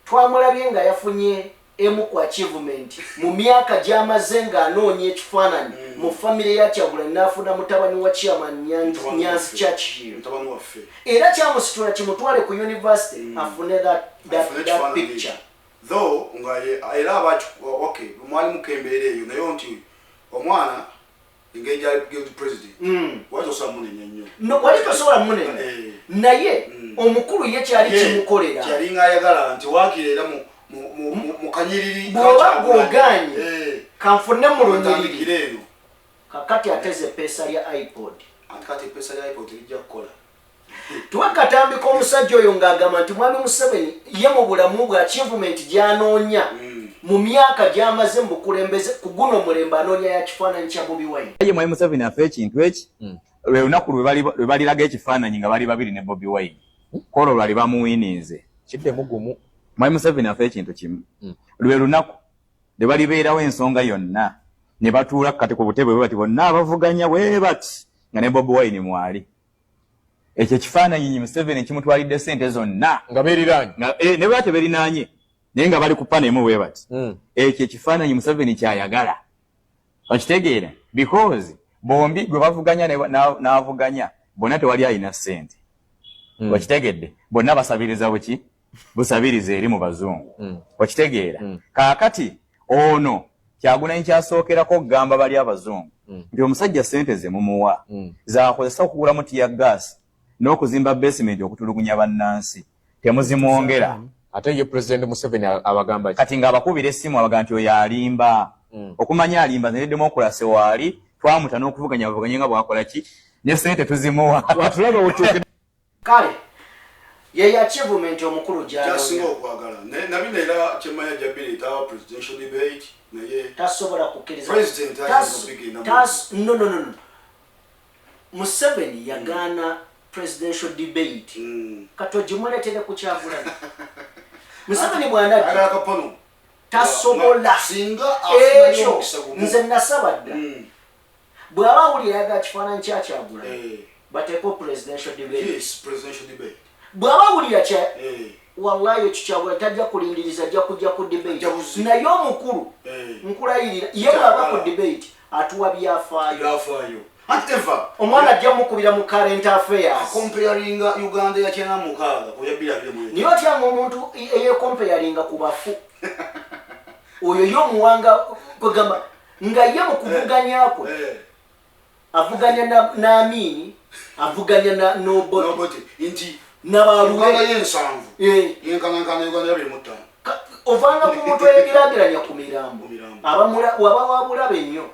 twamulabye nga yafunye emu ku achievement mu myaka gy'amaze ng'anoonya ekifaananyi mu famire ya Kyagulanyi, n'afuna mutabani wa chairman Mutabani Nyanzi waffe. Churchill. Mutabani waffe. Era kyamusitula kimutwale ku university afune Afune that ekifaananyi picture. ekyo. Though nga era okay, mwalimuko embeera eyo, naye nti omwana engeri gyali president, wali tosobola munenya nnyo. No, wali tosobola munene, naye omukulu ye kyali kimukolera. Kyalinga ayagala nti waakiri era mu kanyiriri Bw'oba ka Kyagulanyi. gw'ogaanye, kanfune mu lunyiriri. Ntandikire eno. Kakati ateze epeesa lya iPod. Anti kati epeesa lya iPod terijja kukola. Tuwe katambika omusajja oyo ng'agamba nti mwami Museveni ye mu bulamu bwe achievement gy'anoonya mu myaka gy'amaze mu bukulembeze ku guno omulembe, anoonya ya kifaananyi kya Bobi Wine. Ye mwami Museveni afe ekintu eki, lwe lunaku lwe baliraga ekifaananyi nga bali babiri ne Bobi Wine, kwolwo lwali bamuwininze. Kiddemu gumu. Mwami Museveni afe ekintu kimu, lwe lunaku lwe balibeerawo ensonga yonna ne batuula kati ku butebe bwe bati bonna abavuganya bwe bati nga ne Bobi Wine mwali. Ekyo ekifaananyi Museveni kimutwalidde sente zonna. Nga beeriraanye. Ne baba teberinaanye, naye nga bali ku panel emu bwe bati, ekyo ekifaananyi Museveni kyayagala. Okitegeera? Because bombi gwe bavuganya n'avuganya bonna tewali alina ssente. Okitegedde? Bonna basabiriza buki, busabiriza eri mu bazungu. Okitegeera? Kaakati ono Kyagulanyi kyasookerako okugamba bali abazungu nti omusajja ssente ze mumuwa zakozesa okugulamu tear gas n'okuzimba basement okutulugunya bannansi, temuzimwongera. Ate ye President Museveni abagamba ki? Kati ng'abakubira essimu abaga nti oyo alimba, okumanya alimba, naye democracy waali twamuta n'okuvuganya bavuganye nga bwakola ki, ne sente tuzimuwa. Watulaba wotuukidde. Kale ye achievement omukulu Kyasinga gy'anoonya. okwagala. Naye nabino era kyemmanya ajja bireeta presidential debate, naye Tasobola kukkiriza. President ayinza okubigenda mu- No, no, no, no. Museveni yagaana presidential debate, kati ogimuleetere ku Kyagulanyi? Museveni bw'anajja Ayagala kapano. Tasobola. Singa afunayo Ekyo omukisa gumu. nze nasaba dda, bw'aba awulira ayagala kifaananyi kya Kyagulanyi, bateeko presidential debate. Yes, presidential debate. Bw'aba awulira kya, wallahi, ekyo Kyagulanyi tajja kulindiriza, ajja kujja ku debate. Ajja buzi. Naye omukulu, nkulayirira, ye bw'aba ku debate atuwa byafaayo. Byafaayo. Anti eva Omwana ajja mukubira mu current affairs. Akompeyaringa Uganda ya 96 ku ya 2021. Naye otyanga omuntu eyekompeyaringa ku bafu, oyo ye omuwanga, kwegamba nga ye mu kuvuganya kwe avuganya n'Amiini, avuganya n'Obote. N'Obote, nti Nabaluwe. Uganda y'ensanvu yenkanankana Uganda ya 2005. Ovanga ku muntu eyegerageranya ku mirambo. Ku mirambo. Waba wabulabe nnyo.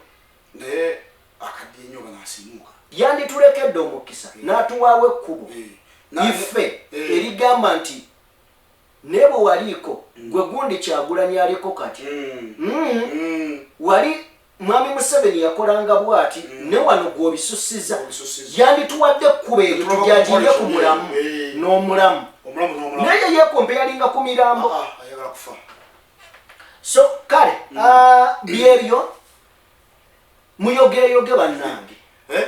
Naye akadde ennyo banaasimuuka. Yanditulekedde omukisa n'atuwaawo ekkubo ife erigamba nti naye bwe waliiko gwe gundi Kyagulanyi aliko kati. Wali mwami Museveni yakolanga bwati, ne wano gw'obisussiza. Gw'obisussiza. Yandituwadde ekkubo eryo Tulaba tujajinge ku comparison, mulamu n'omulamu. Omulamu n'omulamu. Naye yekompeyalinga ku mirambo. Ah, ayagala kufa. So kale, byebyo muyogeyoge bannange. Eh?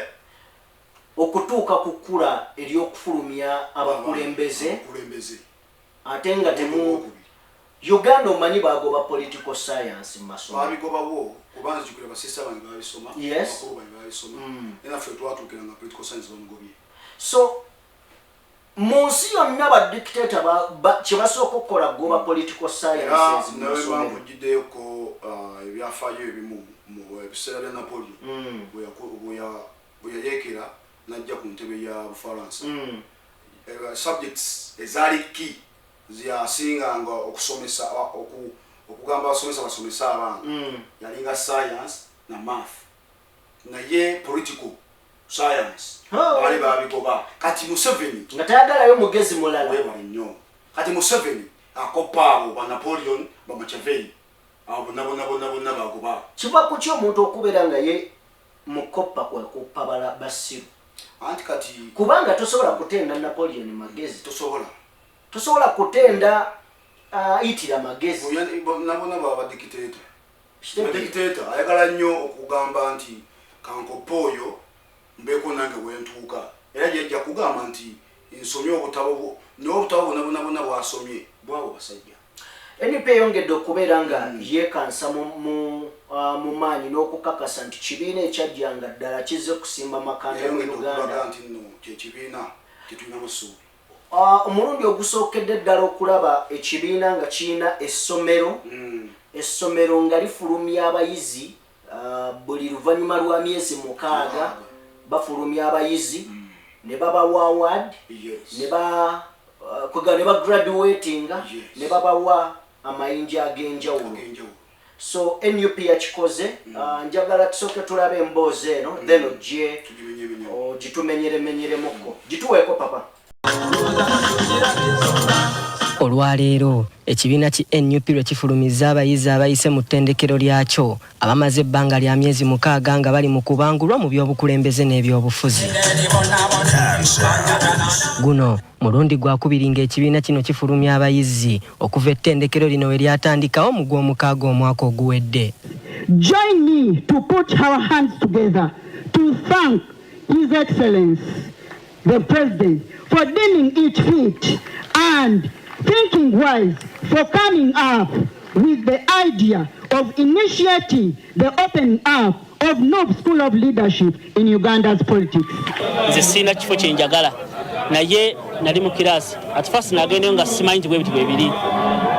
Okutuuka ku kkula ery'okufulumya abakulembeze, Abakulembeze. ate nga temu Ogwokubiri. Uganda omanyi bagoba political science mu masomero. Babigobawo kuba nzijukira basista bange babisoma, bakulu bange babisoma, naye naffe twatuukira nga political science bamugobye. So mu nsi yonna badictator kye basooka okukola goba political Era sciences mu nawe masomero. Bankugiddeyo ebyafaayo ebimu mu ebiseera bya Napoleon, bwe yayeekera n'ajja ku ntebe ya Bufalansa. Subjects ezaali ki ziyasinganga okusomesa, okugamba abasomesa basomese abaana, yalinga science na math, naye political science Oh. baali babigoba. Kati Museveni Nga tayagalayo mugezi mulala. Webale nnyo. Kati Museveni akoppa abo ba Napoleon, ba Machiavelli, abo bonna bonna bonna bonna bagoba. Kiva ku ki omuntu okubeera nga ye mukoppa kwekoppa basiru? Anti kati Kubanga tosobola kutenda Napoleon magezi. Tosobola. Tosobola kutenda Hitler magezi. Nabona baba badictator. Kitegeera. Dictator ayagala nnyo okugamba nti kankoppe oyo mbeeko nange wentuuka, era yajja kugamba nti nsomye obutabo bwo, naye obutabo bwonna bwonna bwonna bwasomye bwabo basajja. NUP eyongedde okubeera nga yeekansa mu maanyi n'okukakasa nti kibiina ekyajjanga ddala kizze kusimba makanda mu Yayongedde okulaga Uganda. nti nno kyekibiina tetulinamu ssuubi. Omulundi ogusookedde ddala okulaba ekibiina nga kirina essomero, essomero nga lifulumya abayizi buli luvannyuma lwa myezi 6, bafulumya abayizi ne babawa award, ne ba kwega ne bagraduatinga, ne babawa amayinja ag'enjawulo. Ag'enjawulo. So NUP yakikoze. Njagala tusooke tulabe emboozi eno, then ojje Tugimenyemenye. ogitumenyeremenyeremukko, gituweeko papa. Olwaleero ekibiina ki NUP lwe kifulumizza abayizi abayise mu ttendekero lyakyo abamaze ebbanga lya myezi 6 nga bali mu kubangulwa mu by'obukulembeze n'ebyobufuzi. Guno mulundi gwakubiri ng'ekibiina kino kifulumya abayizi okuva ettendekero lino we lyatandikawo mu gw'omukaaga omwaka oguwedde. Join me to put our hands together to thank His Excellency, the President, for deeming it fit and thinking wise for coming up with the idea of initiating the opening up of NUP School of Leadership in Uganda's politics. Nze sirina kifo kye njagala, naye nali mu kiraasi at first nagendayo nga simanyi nti bwe biti bwe biri,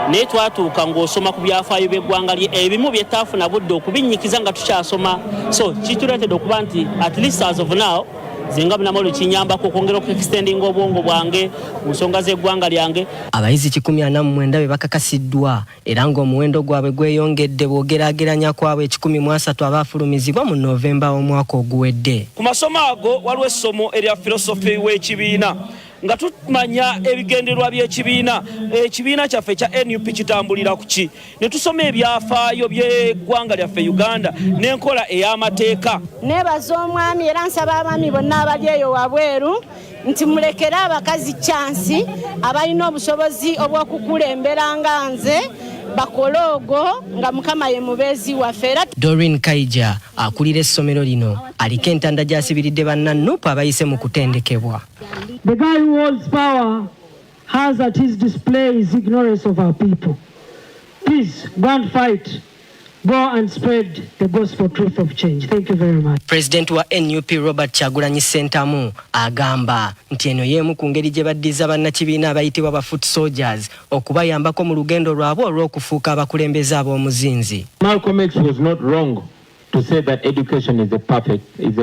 naye twatuuka ng'osoma ku byafaayo by'eggwanga lye ebimu byetaafuna budde okubinnyikiza nga tukyasoma. So kituleetedde okuba nti at least as of now nze nga munamawulire kinyambako okwongera okuextendinga obwongo bwange mu nsonga z'eggwanga lyange. Abayizi 149 be bakakasiddwa, era ng'omuwendo gwabwe gweyongedde bw'ogeraageranya kwabwe 130 abaafulumizibwa mu Novemba w'omwaka oguwedde. Ku masomo ago waliwo essomo erya filosofi w'ekibiina, nga tumanya ebigendererwa by'ekibiina, ekibiina kyaffe ekya NUP kitambulira ku ki, ne tusoma ebyafaayo by'eggwanga lyaffe Uganda n'enkola ey'amateeka. Neebaza omwami, era nsaba abaami bonna abali eyo wabweru nti mulekere abakazi chance abalina obusobozi obw'okukulembera nga nze. Bakole ogwo nga Mukama ye mubeezi waffe. Era Doreen Kaija akulira essomero lino aliko entanda gy'asibiridde banna NUP abayise mu kutendekebwa. The guy who holds power has at his display his ignorance of our people. Please go and fight. Go and spread the gospel truth of change. Thank you very much. President wa NUP Robert Kyagulanyi Ssentamu agamba nti eno y'emu ku ngeri gye baddiza bannakibiina abayitibwa ba foot soldiers okubayambako mu lugendo lwabwe olw'okufuuka abakulembeze ab'omuzinzi. Malcolm X was not wrong to say that education is a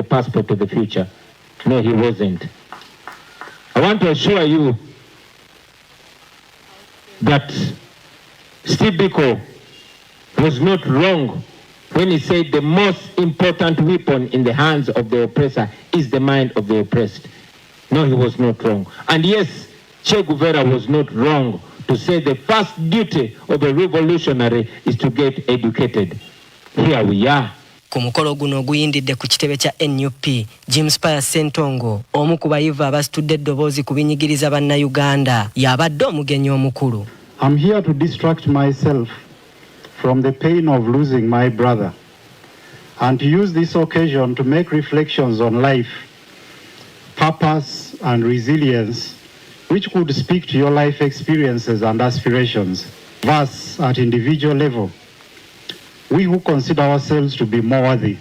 passport to the future. No, he wasn't. I want to assure you that Steve Biko was not wrong when he said the most important weapon in the hands of the oppressor is the mind of the oppressed. No, he was not wrong. And yes, Che Guevara was not wrong to say the first duty of a revolutionary is to get educated. Here we are. Ku mukolo guno oguyindidde ku kitebe kya NUP, James Pius Ssentongo, omu ku bayivu abasitudde eddoboozi ku binyigiriza bannayuganda, y'abadde omugenyi omukulu. I'm here to distract myself from the pain of losing my brother and to use this occasion to make reflections on life, purpose and resilience, which could speak to your life experiences and aspirations. Thus, at individual level, we who consider ourselves to be more worthy,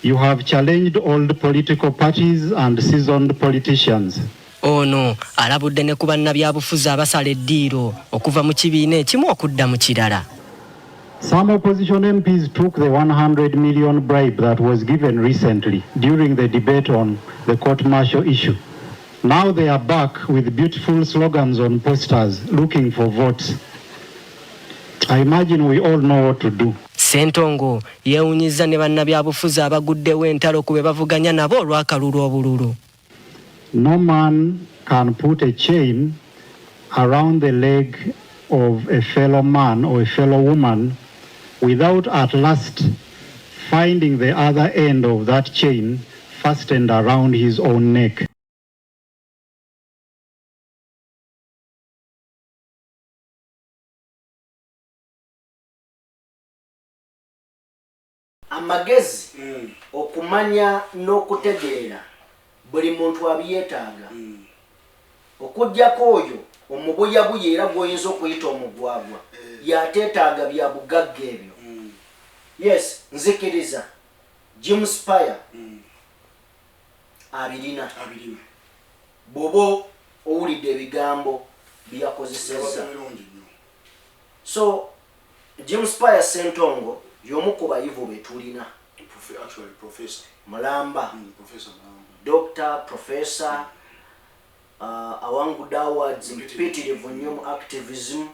you have challenged old political parties and seasoned politicians. Ono alabudde ne ku bannabyabufuzi abasala eddiiro okuva mu kibiina ekimu okudda mu kirala. Some opposition MPs took the 100 million bribe that was given recently during the debate on the court martial issue. Now they are back with beautiful slogans on posters looking for votes. I imagine we all know what to do. Ssentongo yeewunyizza ne bannabyabufuzi abaguddewo entalo ku be bavuganya nabo olw'akalulu obululu. No man can put a chain around the leg of a fellow man or a fellow woman without at last finding the other end of that chain fastened around his own neck. Amagezi, okumanya n'okutegeera buli muntu abyetaaga. Okuggyako oyo omubuyabuya era gw'oyinza okuyita omugwagwa, yateetaaga bya bugagga ebyo. Yes, nzikiriza Jim Spire abirina. Bw'oba owulidde ebigambo byakozesezza. So Jim Spire Ssentongo y'omu ku bayivu be tulina. Mulamba, Doctor, Professor, awangudde awards mpitirivu nnyo mu activism,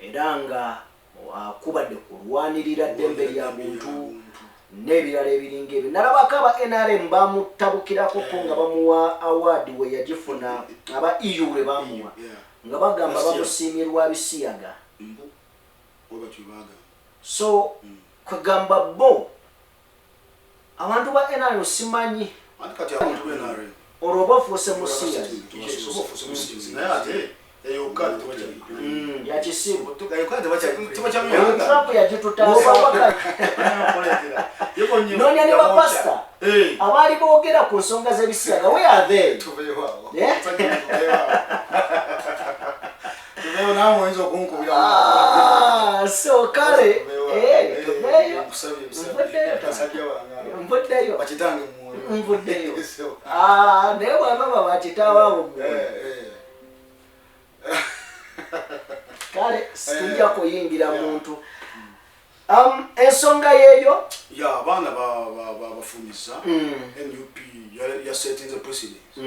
era nga akubadde kulwanirira ddembe lya muntu n'ebirala ebiringa ebyo. Nalabako aba NRM bamutabukirako ko nga bamuwa award we yagifuna, aba EU lwe bamuwa, nga bagamba bamusiimye lwa bisiyaga. So kugamba bo abantu ba NRM simanyi olwo bafuuse musiyazi. Yakisibu Trump yagitutaasa. Noonya ne bapasita abaali boogera ku nsonga z'ebisiyaga, where are they? So kale tuveeyo, nvuddeyo, nvuddeyo. Naye bw'ababa bakitaawo mwoyo. Kale sijja kuyingira muntu. Ensonga yeeyo ya abaana bafumiza NUP yasetinze precedence.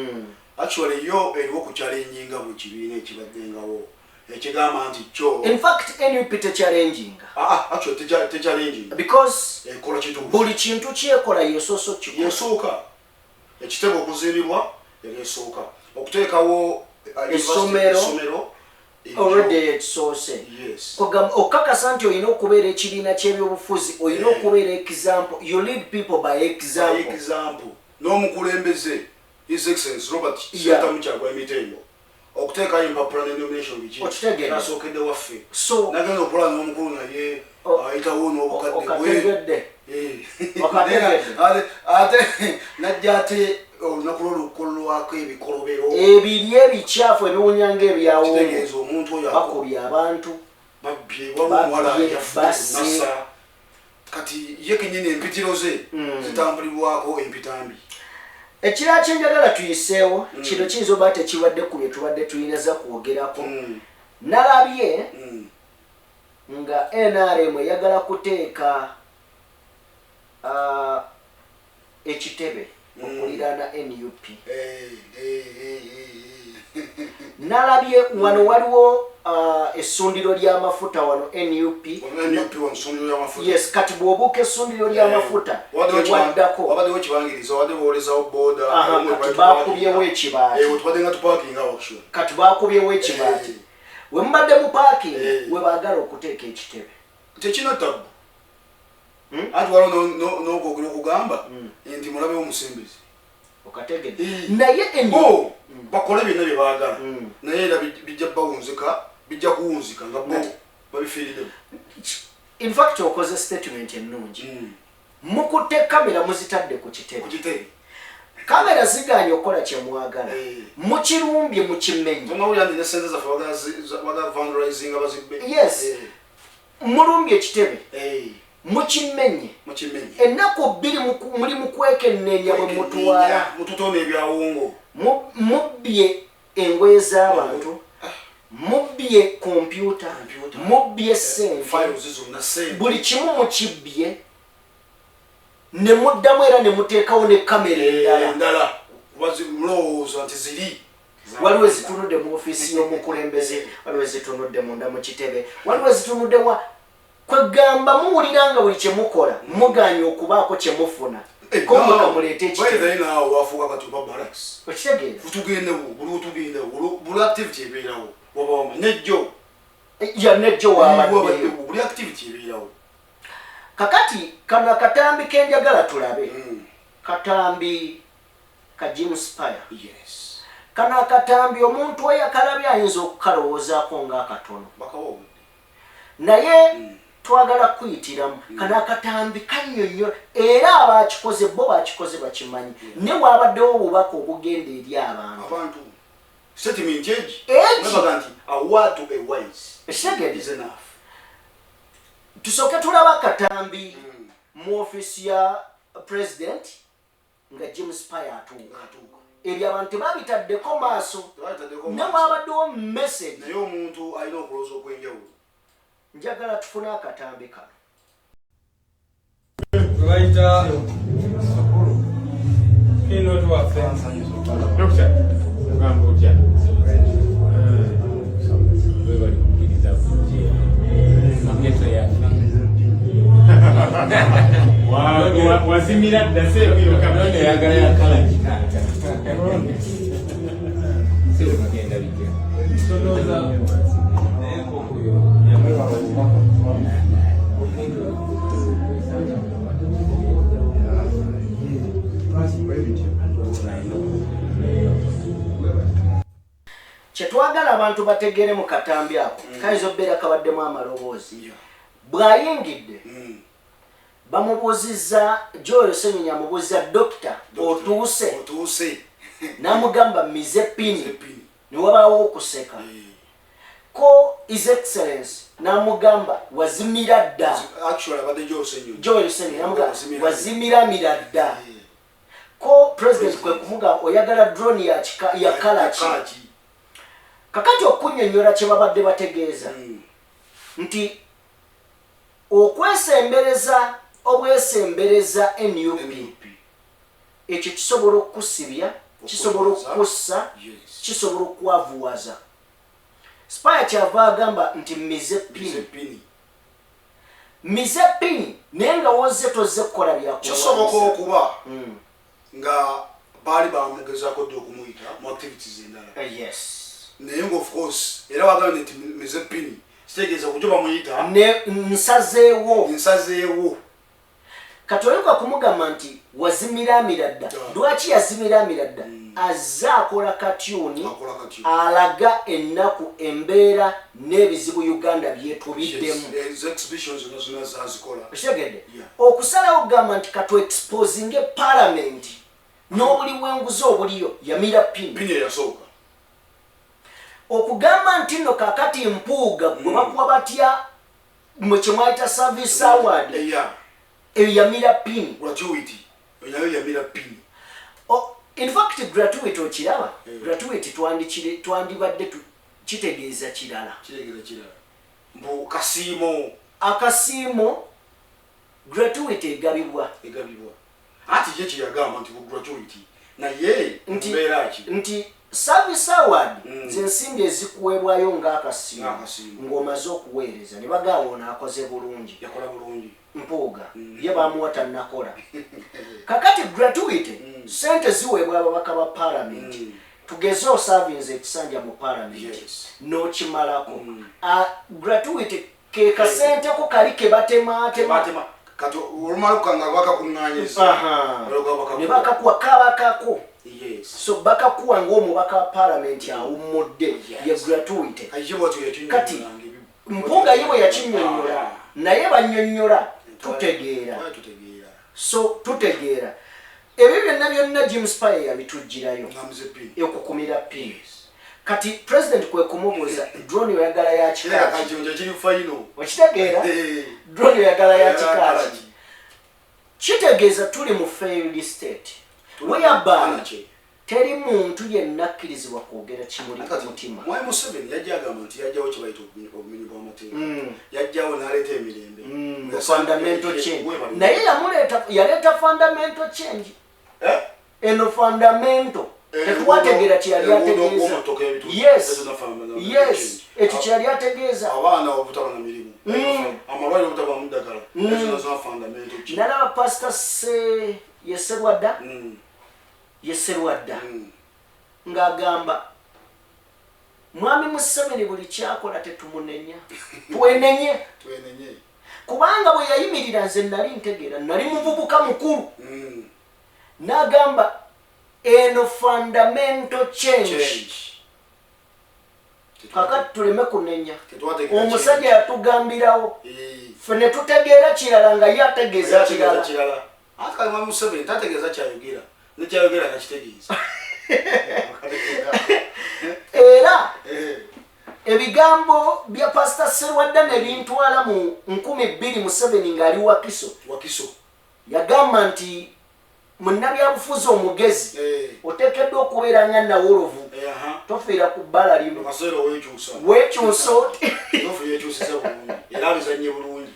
Actually yo eriwo kuchallenginga buli kibiina ekibaddengawo ekigamba nti kyo. In fact NUP techallenginga. Actually techallenginga because ekola kintu buli kintu kyekola yesoso kikola. Yesooka ekitebe okuzimbibwa yesooka okuteekawo essomero already ekisoose. Yes. Okakasa nti olina okubeera ekibiina ky'ebyobufuzi, olina okubeera example. You lead people by example. Example. N'omukulembeze His Excellency Robert Ssentamu Kyagulanyi Mitembo Okuteekayo empapula ne nomination biki? Okitegeera. Nasookedde waffe. So nagenda okulaba n'omukulu naye ayitawo n'obukadde bwe. Okategedde. Eh. Okategedde. Ate najja ate olunaku lw'olukolwako ebikolobero. Ebiri ebikyafu ebiwunya ng'ebyawongo. Kitegeeza omuntu oyo Bakubye abantu. Babbye, waliwo omuwala Babbye, yafudde basse. nasa. Kati ye kennyini empitiro ze zitambulibwako empitambi. Ekirala kyenjagala tuyiseewo, kino kiyinza oba tekibadde ku bye tubadde tuyinaza kwogerako. Nalabye nga NRM eyagala kuteeka ekitebe okuliraana NUP. Nalabye wano waliwo essundiro ly'amafuta wano NUP. NUP wano essundiro ly'amafuta. Yes, kati bw'obuuka essundiro ly'amafuta ewaddako. Wabaddewo ekibangiriza, wabadde boolezawo booda. Aha, kati bakubyewo ekibaati. Tubadde nga tupakinga awo actually. Kati bakubyewo ekibaati. We mubadde mu paakinga we baagala okuteeka ekitebe. Tekina tabbu. Anti waliwo n'okwogera okugamba nti mulabewo omusembezi. Okategedde. Naye bo bakole byonna bye baagala, naye era bijja bawunzika, bijja kuwunzika nga bo babifiiriddemu. In fact okoze statement ennungi. Mukutte kamera muzitadde ku kitebe. Kamera zigaanye okukola kye mwagala. Mukirumbye, mukimenye. Tonawulira nti ne ssente zaffe bagala vandalizinga bazibbe. Yes. Mulumbye ekitebe. Mukimenye. Mukimenye. Ennaku 2 muli mu kwekenneenya bwe mutwala. Mututona ebyawongo. Mubbye engoye z'abantu. Mubbye kompyuta. Mubbye ssente. Files zonna ssente. Buli kimu mukibbye. Ne muddamu era ne muteekawo ne kamera endala. Endala. Kuba mulowooza nti ziri. Waliwo ezitunudde mu ofiisi y'omukulembeze, waliwo ezitunudde munda mu kitebe, waliwo ezitunudde wa kwegamba muwulira nga buli kye mukola mugaanye okubaako kye mufuna. Ko mwe muleete ekitebe. By the way, naawe wafuuka kati oba barracks. Okitegeera? Tugendewo, buli wetugendewo, buli activity ebeerawo. Waba wama, nejjo. Ya nejjo waabaddeyo. Wabaddewo, buli activity ebeerawo. Kakati kano akatambi ke njagala tulabe. Katambi ka Jim Spire. Yes. Kano akatambi omuntu eyakalabye ayinza okukalowoozaako ng'akatono. Bakawa. Naye twagala kuyitiramu. Kano akatambi kannyonnyola era abakikoze bo bakikoze bakimanyi. Ne waabaddewo obubaka obugenda eri abantu. Abantu. Statement egi. Egi. Babaga nti a word to a wise. Ekitegeere. Is enough. Tusooke tulaba akatambi mu ofiisi ya president nga James Spire atuuka. Ebyo abantu tebabitaddeko maaso. Ne waabaddewo message. Naye omuntu alina okulowooza okw'enjawulo. Njagala tufune akatambi kano. Bayita keynote waffe. Dokita, ogamba otya? Webale kukkiriza kujja. Magezo yaffe. Wazimira dda seewiruka. Eyagala yakala kitaata. Sebo bigenda bitya? Naye kokuyo yamuwa obubaka. Kyetwagala abantu bategere mu katambi ako kayinza okubeera kabaddemu amaloboozi. Bw'ayingidde bamubuuzizza, Joel Ssenyonyi amubuuzizza, Dokita otuuse? N'amugamba mize pini, ne wabaawo okuseka. Ko His Excellence n'amugamba wazimira dda. Actually abadde Joel Ssenyonyi. Joel Ssenyonyi n'amugamba wazimiramira dda. Ko President kwe kumugamba oyagala drone ya kala ki? Kakati okunnyonnyola kye babadde bategeeza nti okwesembereza obwesembereza NUP ekyo kisobola okukusibya, kisobola okukussa, kisobola okukwavuwaza. Spire kyava agamba nti mize pini. Mize pini naye nga wozze tozze kukola byakulwanyisa. Kisoboka okuba nga baali bamugezaako dda okumuyita mu activities endala. Yes. Naye nga of course era bagambye nti mize pini kitegeeza kujja bamuyita. Ne nsazeewo. Nsazeewo. Kati oyinza kumugamba nti wazimiramira dda. Lwaki yazimiramira dda? Azze akola katyuni, alaga ennaku, embeera n'ebizibu Uganda byetubiddemu. Okitegedde? Okusalawo okugamba nti katu exposinge palamenti n'obuli bw'enguzi obuliyo, yamira pini. Okugamba nti nno kakati Mpuuga gwe bakuwa batya mwe kyemwayita service award, eyo yamira pini. In fact, gratuity, okiraba, gratuity twandibadde kitegeeza kirala. Kasiimo. Akasiimo. Gratuity egabibwa. Egabibwa, ati ye kyeyagamba nti gratuity, naye mbeera ki? Nti service award zensimbi ezikuweebwayo ng'akasiimo ng'omaze okuweereza, ne bagamba ono akoze bulungi. Yakola bulungi. Mpuuga ye bamuwa tannakola. Kakati gratuity, sente ziweebwa ababaka ba palamenti. Tugeze osavinze ekisanja mu palamenti n'okimalako, gratuity ke kasenteko kali ke batematema. Kati olumala okukanga bakakuŋŋanyiza. Ne bakakuwa, kabakako. So bakakuwa ng'omubaka wa palamenti awummudde, ye gratuity. Kati Mpuuga ye bwe yakinnyonnyola, naye bannyonnyola tutegeera. So tutegeera ebyo byonna byonna. James Paye yabitugirayo ekukumira pin. Kati president kwe kumubuuza, "Drone oyagala ya kikaaki?" Okitegeera? "Drone oyagala ya kikaaki?" Kitegeeza tuli mu failed state whereby teri muntu yenna akkirizibwa kwogera kimuli ku mutima. Mwami Museveni yajja agamba nti yajjawo kye bayita obumenyi bw'amateeka, yajjawo n'aleeta emirembe. Fundamental change, naye yamuleeta, yaleeta fundamental change. Eno fundamental tetwategeera kyeyali ategeeza. Yes, ekyo kyeyali ategeeza. Abaana obutaba na mirimu, amalwaliro obutaba mu ddagala, ezo nazo fundamental change. Nalaba Pastor se yeserwadda yeserwadda ng'agamba Mwami Museveni buli kyakola tetumunenya, twenenye. Twenenye. Kubanga bwe yayimirira, nze nali ntegeera, nali muvubuka mukulu, n'agamba eno fundamental change. Kakati tuleme kunenya. Tetwategeera. Omusajja yatugambirawo, ffe ne tutegeera kirala nga ye ategeeza kirala. Kirala. Ate kali Mwami Museveni tategeeza kyayogera, nekyayogera takitegeeza. Era ebigambo bya Pasita Serwadda ne bintwala mu 2000, Museveni ng'ali Wakiso. Wakiso. Yagamba nti munnabyabufuzi omugezi oteekeddwa okubeera nga nawolovu, tofiira ku bbala limu. Kaseera wekyusa. Wekyusa oti. Tofu yekyusiza bulungi era abizanye bulungi,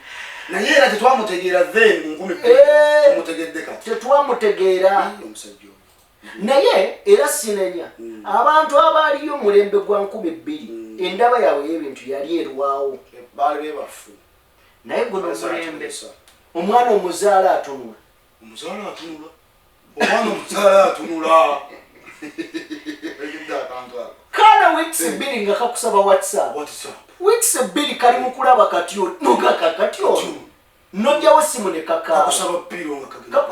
naye era tetwamutegeera then mu 2000. Tumutegedde kati. Tetwamutegeera. Omusajja oyo. Naye era sinenya abantu abaaliyo omulembe gwa 2000, endaba yaabwe y'ebintu yali erwawo. Baali bebafu. Naye guno omulembe, omwana omuzaala atunula. Omuzaala atunula, omwana omuzaala atunula. Egedde akantu ako. Kaana weeks 2 nga kakusaba WhatsApp. WhatsApp. Weeks 2 kali mu kulaba kati nogaka kati ono nojjawo simu ne kakaaba. Kakusaba piro nga kagenda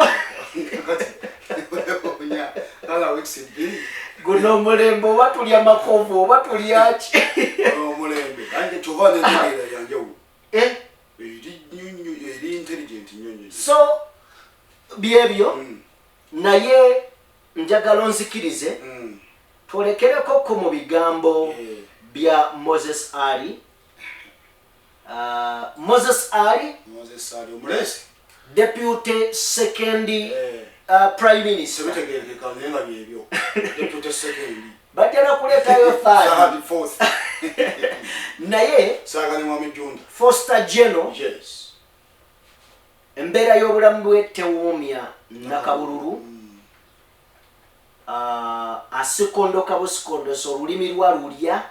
kala weeks 2. Guno omulembe oba tulya makovu oba tulyaki? Omulembe ange kyova nentegeera yanjawulo. Eh? Eri nnyo nnyo, eri intelligent nnyo nnyo. So byebyo, naye njagala onzikirize twerekerekoko mu bigambo bya Moses Ali. Moses Ali. Moses Ali omulesi. Deputy second prime minister. Tebitegerekeka naye nga byebyo, deputy second. Batera kuleetayo third. Third, fourth. Naye Saaga ne Mwami Junda. Foster General. Embeera y'obulamu bwe tewuumya nakabululu. Asikondoka busikondosa, olulimi lwa lulya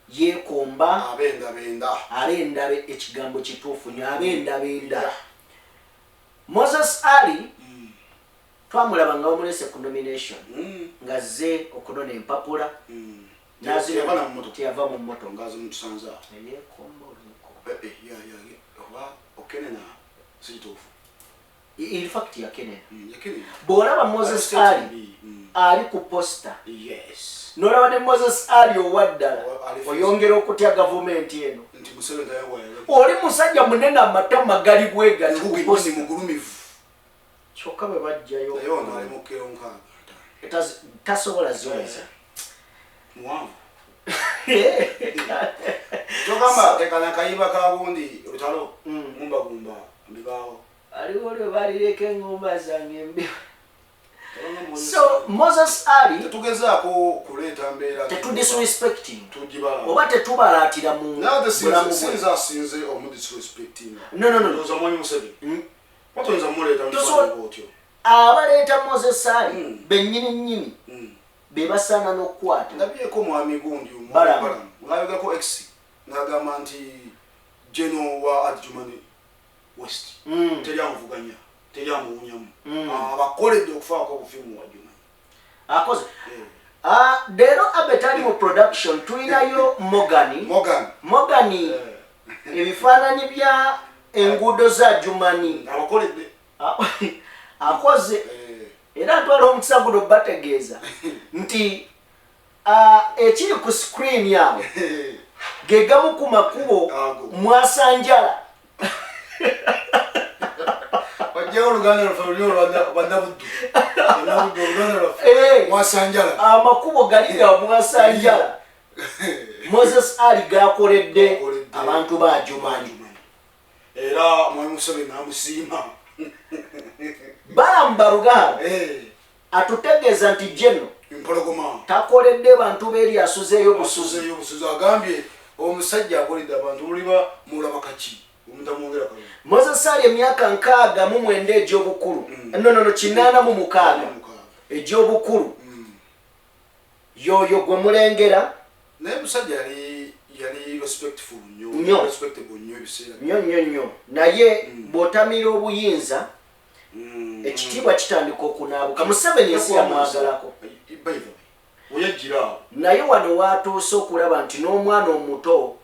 yeekomba. Abendabenda. Abendabe, ekigambo kituufu nyo, abendabenda. Moses Ali twamulaba nga bamulese ku nomination, nga zze okunona empapula. Teyava na mu mmotoka. Teyava mu mmotoka. Ngazi mutusanze awo. Yeekomba oluko. Eh, eh, ya, ya, ya, oba okenena si kituufu. In fact yakenena. Bw'olaba Moses Ali ali ku poster, nolaba ne Moses Ali owaddala, oyongera okutya gavumenti eno. Oli musajja munene, amatama gali bwegati ku poster, kyokka bwe bajjayo tasobola ziweza. Muwanvu. Togamba tekana kayiba ka gundi lutalo ngumba gumba mbibaawo. Aliwo lwe balireka engumba zange embi. So Moses Ali tetugezaako kuleeta mbeera, tetudisrespecting tugibala oba tetubalaatira mu bulamu bwe. Sinza asinze omudisrespecting. No, no, no, no. Ndowooza Mwami Museveni watoyinza muleeta mu Tosobola- kifaananyi bw'otyo. Abaleeta Moses Ali bennyini nnyini be basaana n'okukwata. Ndabyeko mwami gundi Balamu. Balamu ng'ayogerako X n'agamba nti General wa Adjumani West teri amuvuganya, teri amuwunyamu, abakoledde okufaako obufimu wa Adjumani. Akoze. Ah, leero abe tali mu production, tulinayo Morgan. Morgan. Morgan, ebifaananyi bya enguudo za Adjumani abakoledde. Akoze era atwala omukisa guno bategeeza nti ekiri ku screen awo ge gamu ku makubo mwasanjala. Wajjawo oluganda lwaffe luli olwannabuddu, Bannabuddu, oluganda lwaffe mwasanjala. Amakubo gali ga mwasanjala Moses Ali gakoledde abantu ba Adjumani. Era Mwami Museveni n'amusiima. Balamu Barugahara atutegeeza nti General Empologoma takoledde bantu beeri, asuzeeyo busuzi. Asuzeeyo busuzi. Agambye omusajja akoledde abantu, muliba mulaba kaki omutamwongera kalulu. Moses Ali emyaka 69 egy'obukulu, no, no, no, 86 egy'obukulu, yoyo gwe mulengera. Naye musajja yali respectful nnyo. Nnyo. Respectable nnyo ebiseera. Nnyo nnyo nnyo, naye bw'otamira obuyinza ekitiibwa kitandika okunaabuka. Museveni ensi yamwagalako. By the way, weyajjira awo. Naye wano watuuse okulaba nti n'omwana omuto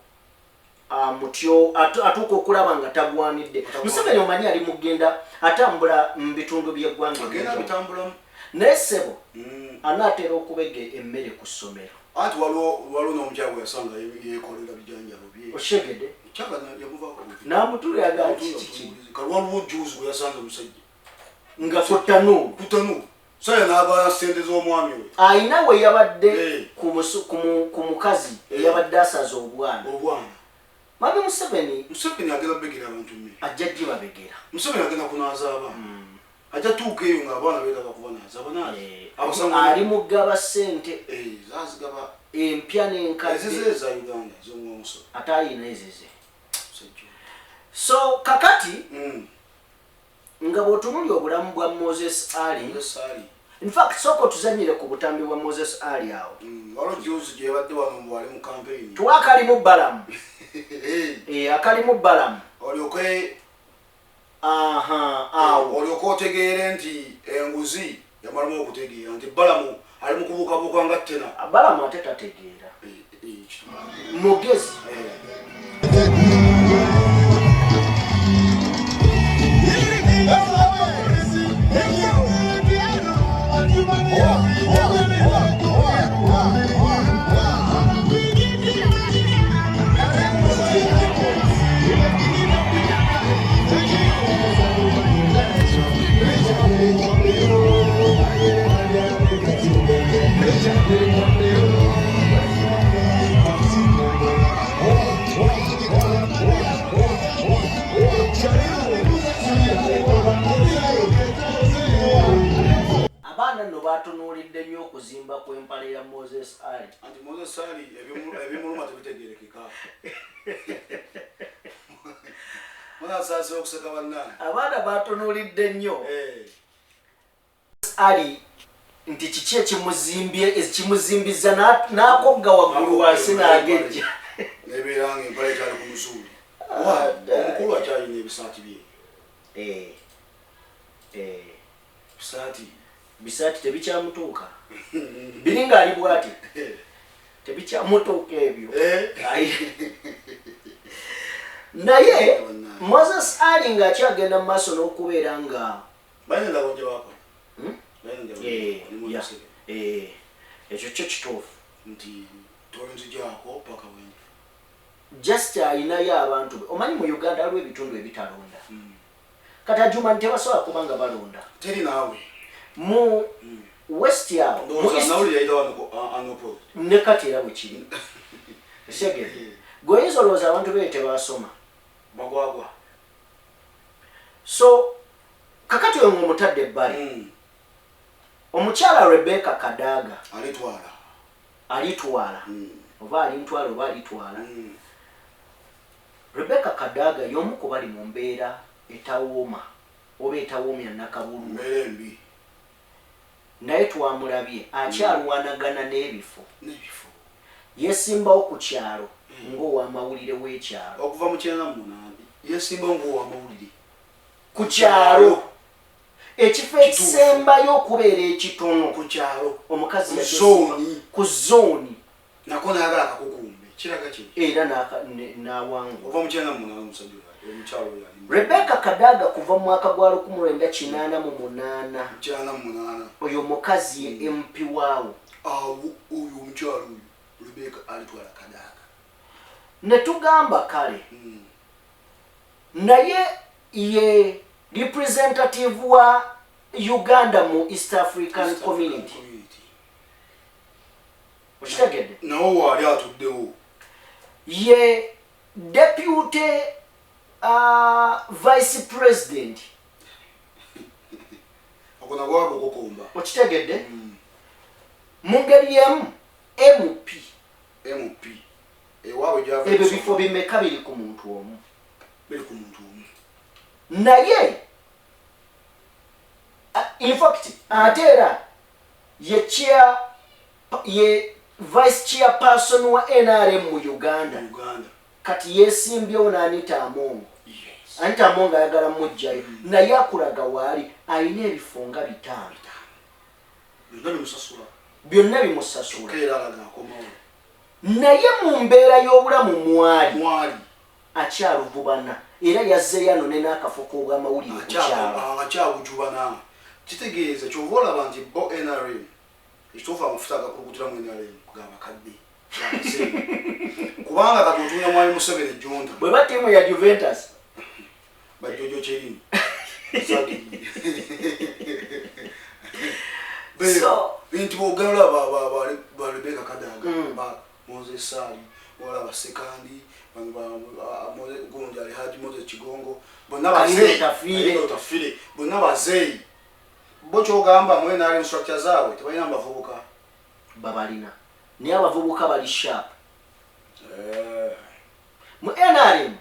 mutyo atuuka okulaba nga tagwanidde Museveni. Omanyi ali mugenda atambula mu bitundu by'eggwanga Agenda eby'enjawulo. abitambulamu. Naye ssebo, anaatera okubega emmere ku ssomero. Anti waliwo n'omukyala gwe yasanga yeekolera bijanjalo bye. Oshegede. Mukyala yamuvaako. N'amutulira kiki? Kali waliwo juzi gwe yasanze omusajja nga ku ku ttanuulu saya n'agaana ssente z'omwami we. Ayina we yabadde ku mukazi eyabadde asaza obwana. Obwana. Mwami Museveni. Museveni agenda kubegera abantu mmere. Ajja gibabegera. Museveni agenda kunaaza abaana, ajja tuuka eyo ng'abaana beetaaga kubanaaza abanaaza. Ali mugaba ssente. Zazigaba. Empya n'enkadde. Ezize eza Uganda z'omwomuso. Ate ayina ezize. So kakati nga bw'otunulya obulamu bwa Moses Ali, in fact sooka otuzanyire ku butambi bwa Moses Ali awo. Waliwo juzi gye yabadde wano mbu ali mu campaign. Tuwa akalimu Balamu. Akalimu Balamu. Olyoke aha awo. Olyoke otegeere nti enguzi yamalamu okutegeera nti Balamu ali mu kubuukabuuka nga ttena. Balamu ate tategeera, mugezi. Abaana nno batunuulidde nnyo okuzimba kw'empale ya Moses Ali. Anti Moses Ali ebimuluma tebitegeerekeka. Munasaasira okuseka bannange. Abaana batunuulidde nnyo Ali nti kiki ekimuzimbye, ekimuzimbiza n'akogga waggulu wansi n'agejja. Nebeera nga empale ekyali ku musuuli. Omukulu akyalina ebisaati bye. Bisaati. Bisaati tebikyamutuuka, biri ng'ali bwati, tebikyamutuuka ebyo. Ayi. Naye Moses Ali ng'akyagenda mu maaso n'okubeera nga Balina endagaano gye baakola. Hmm? Balina endagaano Eh, ne Mwami yeah. Museveni. Eh, ekyo kyo kituufu. Nti tonzigyako paka wendifa. Just alinayo abantu be. Omanyi mu Uganda waliwo ebitundu ebitalonda. Kati Adjumani tebasobola kuba nga balonda. Teri naawe. Mu West awo, mu Ndowooza East nawulira yayita wano unopposed. Ne kati era bwe kiri. Okitegedde? Gwe oyinza olowooza abantu beeyo tebasoma. Bagwagwa. So kakati oyo ng'omutadde ebbali. Omukyala Rebecca Kadaga alitwala. Alitwala. Oba alintwala oba alitwala. Rebecca Kadaga y'omu ku bali mu mbeera etawooma oba etawoomya Nakabululu. Mbeera embi. Naye twamulabye akyalwanagana n'ebifo. N'ebifo. Yeesimbawo ku kyalo ng'owamawulire w'ekyalo. Okuva mu 98 yeesimbawo ng'owamawulire. Ku kyalo. Ekifo ekisembayo okubeera ekitono. Ku kyalo. Omukazi Ku yakyesiba zooni. Ku zooni. Nako n'ayagala akakukumbe. Kiraga ki? Era n'awangula. Okuva mu 98 omusajja oyo omukyalo oyo ali. Rebecca Kadaga kuva mu mwaka gwa 1988. 88. Oyo omukazi ye MP waawo. Awo oyo omukyalo oyo Rebecca alitwala Kadaga. Ne tugamba kale. Naye ye representative wa Uganda mu East African Community. Okitegedde? Nawo waali atuddewo. Ye deputy vice president. Ako nagwo agokokomba. Okitegedde? Mu ngeri y'emu MP. MP. Ewaabwe gy'ava. Ebyo bifo bimeka biri ku muntu omu? Biri ku muntu omu. Naye in fact ate era ye chair, ye vice chairperson wa NRM mu Uganda. Uganda. Kati yeesimbyewo n'Anita Among. Anita Among ayagala muggyayo. Naye akulaga waali alina ebifo nga 5. Byonna bimusasula. Byonna bimusasula. Kyokka era alaga akomawo. Naye mu mbeera y'obulamu mwali. Mwali. Akyaluvubana era yazzeeyo anone n'akafo k'obwamawulire ku kyalo. Akyabujubana. Kitegeeza ky'ova olaba nti bo NRM ekituufu amafuta agakulukutira mu NRM g'abakadde. Kubanga kati otuula Mwami Museveni ejjunta. Bwe ba ttiimu ya Juventus. Bajjojo Kyerimi. So nti bw'ogenda olaba ba Rebecca Kadaga, ba Moses Ssali, olaba Ssekandi, bano ba gundi Alhaji Moses Kigongo, bonna bazeeyi. Kayindo Otafiire, bonna bazeeyi. Bo ky'ogamba mu NRM structure zaabwe tebalina bavubuka. Babalina. Naye abavubuka bali sharp. Mu NRM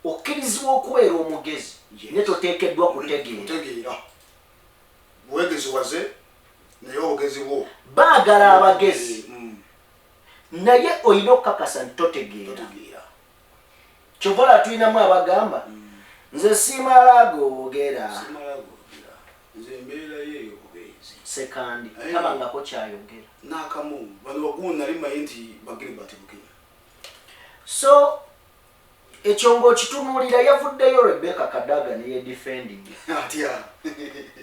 okkirizibwa okubeera omugezi naye toteekeddwa kutegeera. Kutegeera. Bwegeziwaze naye obugezi bwo. Baagala abagezi. Naye olina okukakasa nti totegeera. Kyova olaba tulinamu abagamba nze simala googera. Simala googera. Nze embeera ye ey'obubeezi. Ssekandi tabangako kyayogera. N'akamu bano bagundi nali mmanyi nti ba Gilbert Bukenya. So ekyo ng'okitunuulira yavuddeyo Rebecca Kadaga ne yeedefending. Atya?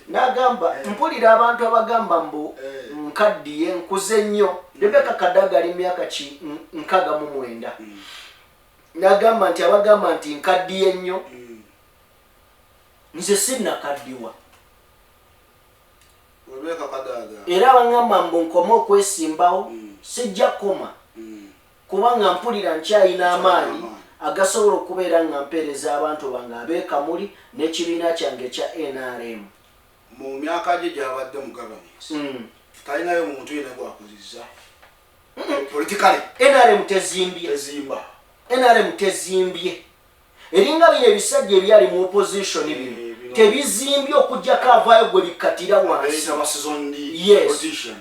N'agamba mpulira abantu abagamba mbu nkaddiye nkuze nnyo. Rebecca Kadaga ali myaka 69. N'agamba nti abagamba nti nkaddiye nnyo. Nze sinnakaddiwa. Rebecca Kadaga. Era abangamba mbu nkome okwesimbawo sijja kukoma. Kubanga mpulira nkyalina amaanyi agasobola okubeera nga mpeereza abantu bange ab'e Kamuli n'ekibiina kyange ekya NRM. Mu myaka gye gy'abadde mu governance. Talinayo muntu yenna gw'akuzizza. Politically. NRM tezimbye. Tezimba. NRM tezimbye. Eringa bino ebisajja ebyali mu opposition bino. Tebizimbye okuggyako avaayo gwe bikkatira wansi. Bayita ba seasoned Yes. politicians.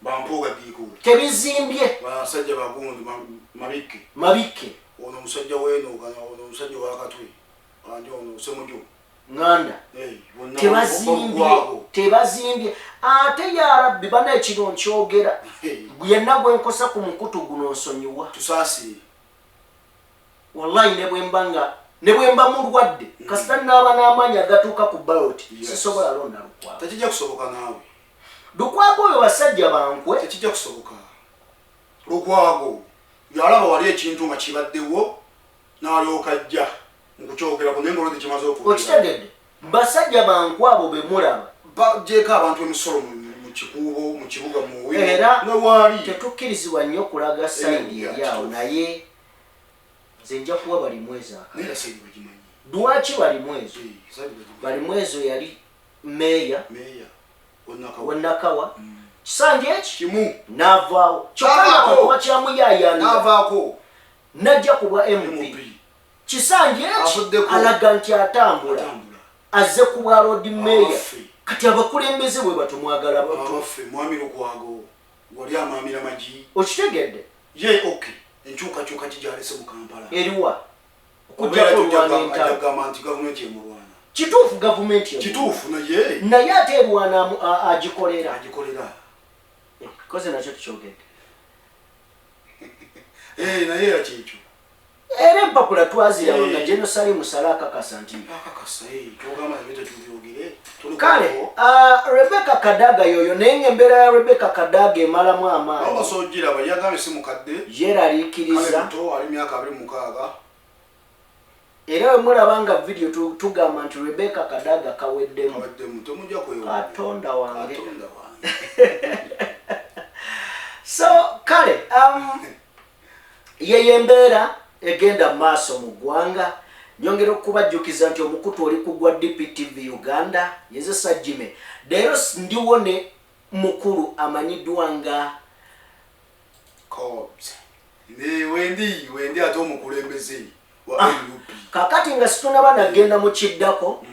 Bampuuga Ddiikuula. Tebizimbye. Basajja bagundi Mabikke. Mabikke. Ono omusajja w'eno, ono omusajja ow'akatwe. Ani ono Ssemuju. Nganda. Bonna Tebazimbye. bagwako. Tebazimbye. Ate ya Rabbi bana ekino nkyogera. Yenna gwe nkosa ku mukutu guno nsonyiwa. Tusaasire. Wallahi ne bwe mba nga Ne bwe mba mulwadde, kasita naaba n'amaanyi agatuuka ku ballot, sisobola londa Lukwago. Tekijja kusoboka naawe. Lukwago oyo basajja bankwe. Tekijja kusoboka. Lukwago yalaba wali ekintu nga kibaddewo n'alyoka ajja nkukyogerako, naye nga olwedde kimaze okubeera. Okitegedde? Basajja bankwe abo be mulaba. Bagyeko abantu emisolo mu kikuubo, mu kibuga, mu Owino, Era ne waali. Tetukkirizibwa nnyo kulaga side eri awo, naye nze nja kuwa Balimwezo Naye akalulu. era side bagimanyi. Lwaki Balimwezo? Side bagimanyi. Balimwezo yali meeya Meeya wa w'e Nakawa. Kisanja eki Kimu. N'avaawo. Kyokka N'avaako. abantu bakyamuyaayaanira. N'avaako. N'ajja ku bwa MP. Kisanja eki Avuddeko. Alaga nti atambula. Azze ku bwa road mayor. Abaffe. Kati abakulembeze bwe batumwagala Abaffe, mwami Lukwago wali amaamira magi. Okitegedde? Ye okay, enkyukakyuka ki gy'alese mu Kampala? Eriwa? Okubeera Okuggyako tujja olwana kugamba- entalo. ajja kugamba nti gavumenti emulwana. Kituufu, gavumenti emulwana. Kituufu, naye Naye ate erwana agikolera. Agikolera. Koze nakyo tukyogedde. Naye era kyekyo. Era empapula twaziraba nga General Salim Saleh akakasa nti Akakasa, kyogamba nabyo tetubyogere. Tuli Kale, ku- Rebecca Kadaga yoyo, naye ng'embeera ya Rebecca Kadaga emalamu amaanyi. Awo basoogiraba, yagambye si mukadde. Yeeraliikiriza. Kale muto, ali myaka 26. Era bwe mulaba nga vidiyo tugamba nti Rebecca Kadaga kaweddemu. Kaweddemu, temujja kwewuunya. Katonda wange. Katonda wange. So kale, yeyo embeera egenda mu maaso mu ggwanga. Nyongera okubajjukiza nti omukutu oli ku gwa DPTV Uganda, yeze Sajjime. Leero ndiwo ne mukulu amanyiddwa nga Cobbs. Ne wendi ate omukulembeze wa NUP. Kakati nga situnaba nagenda mu kiddako,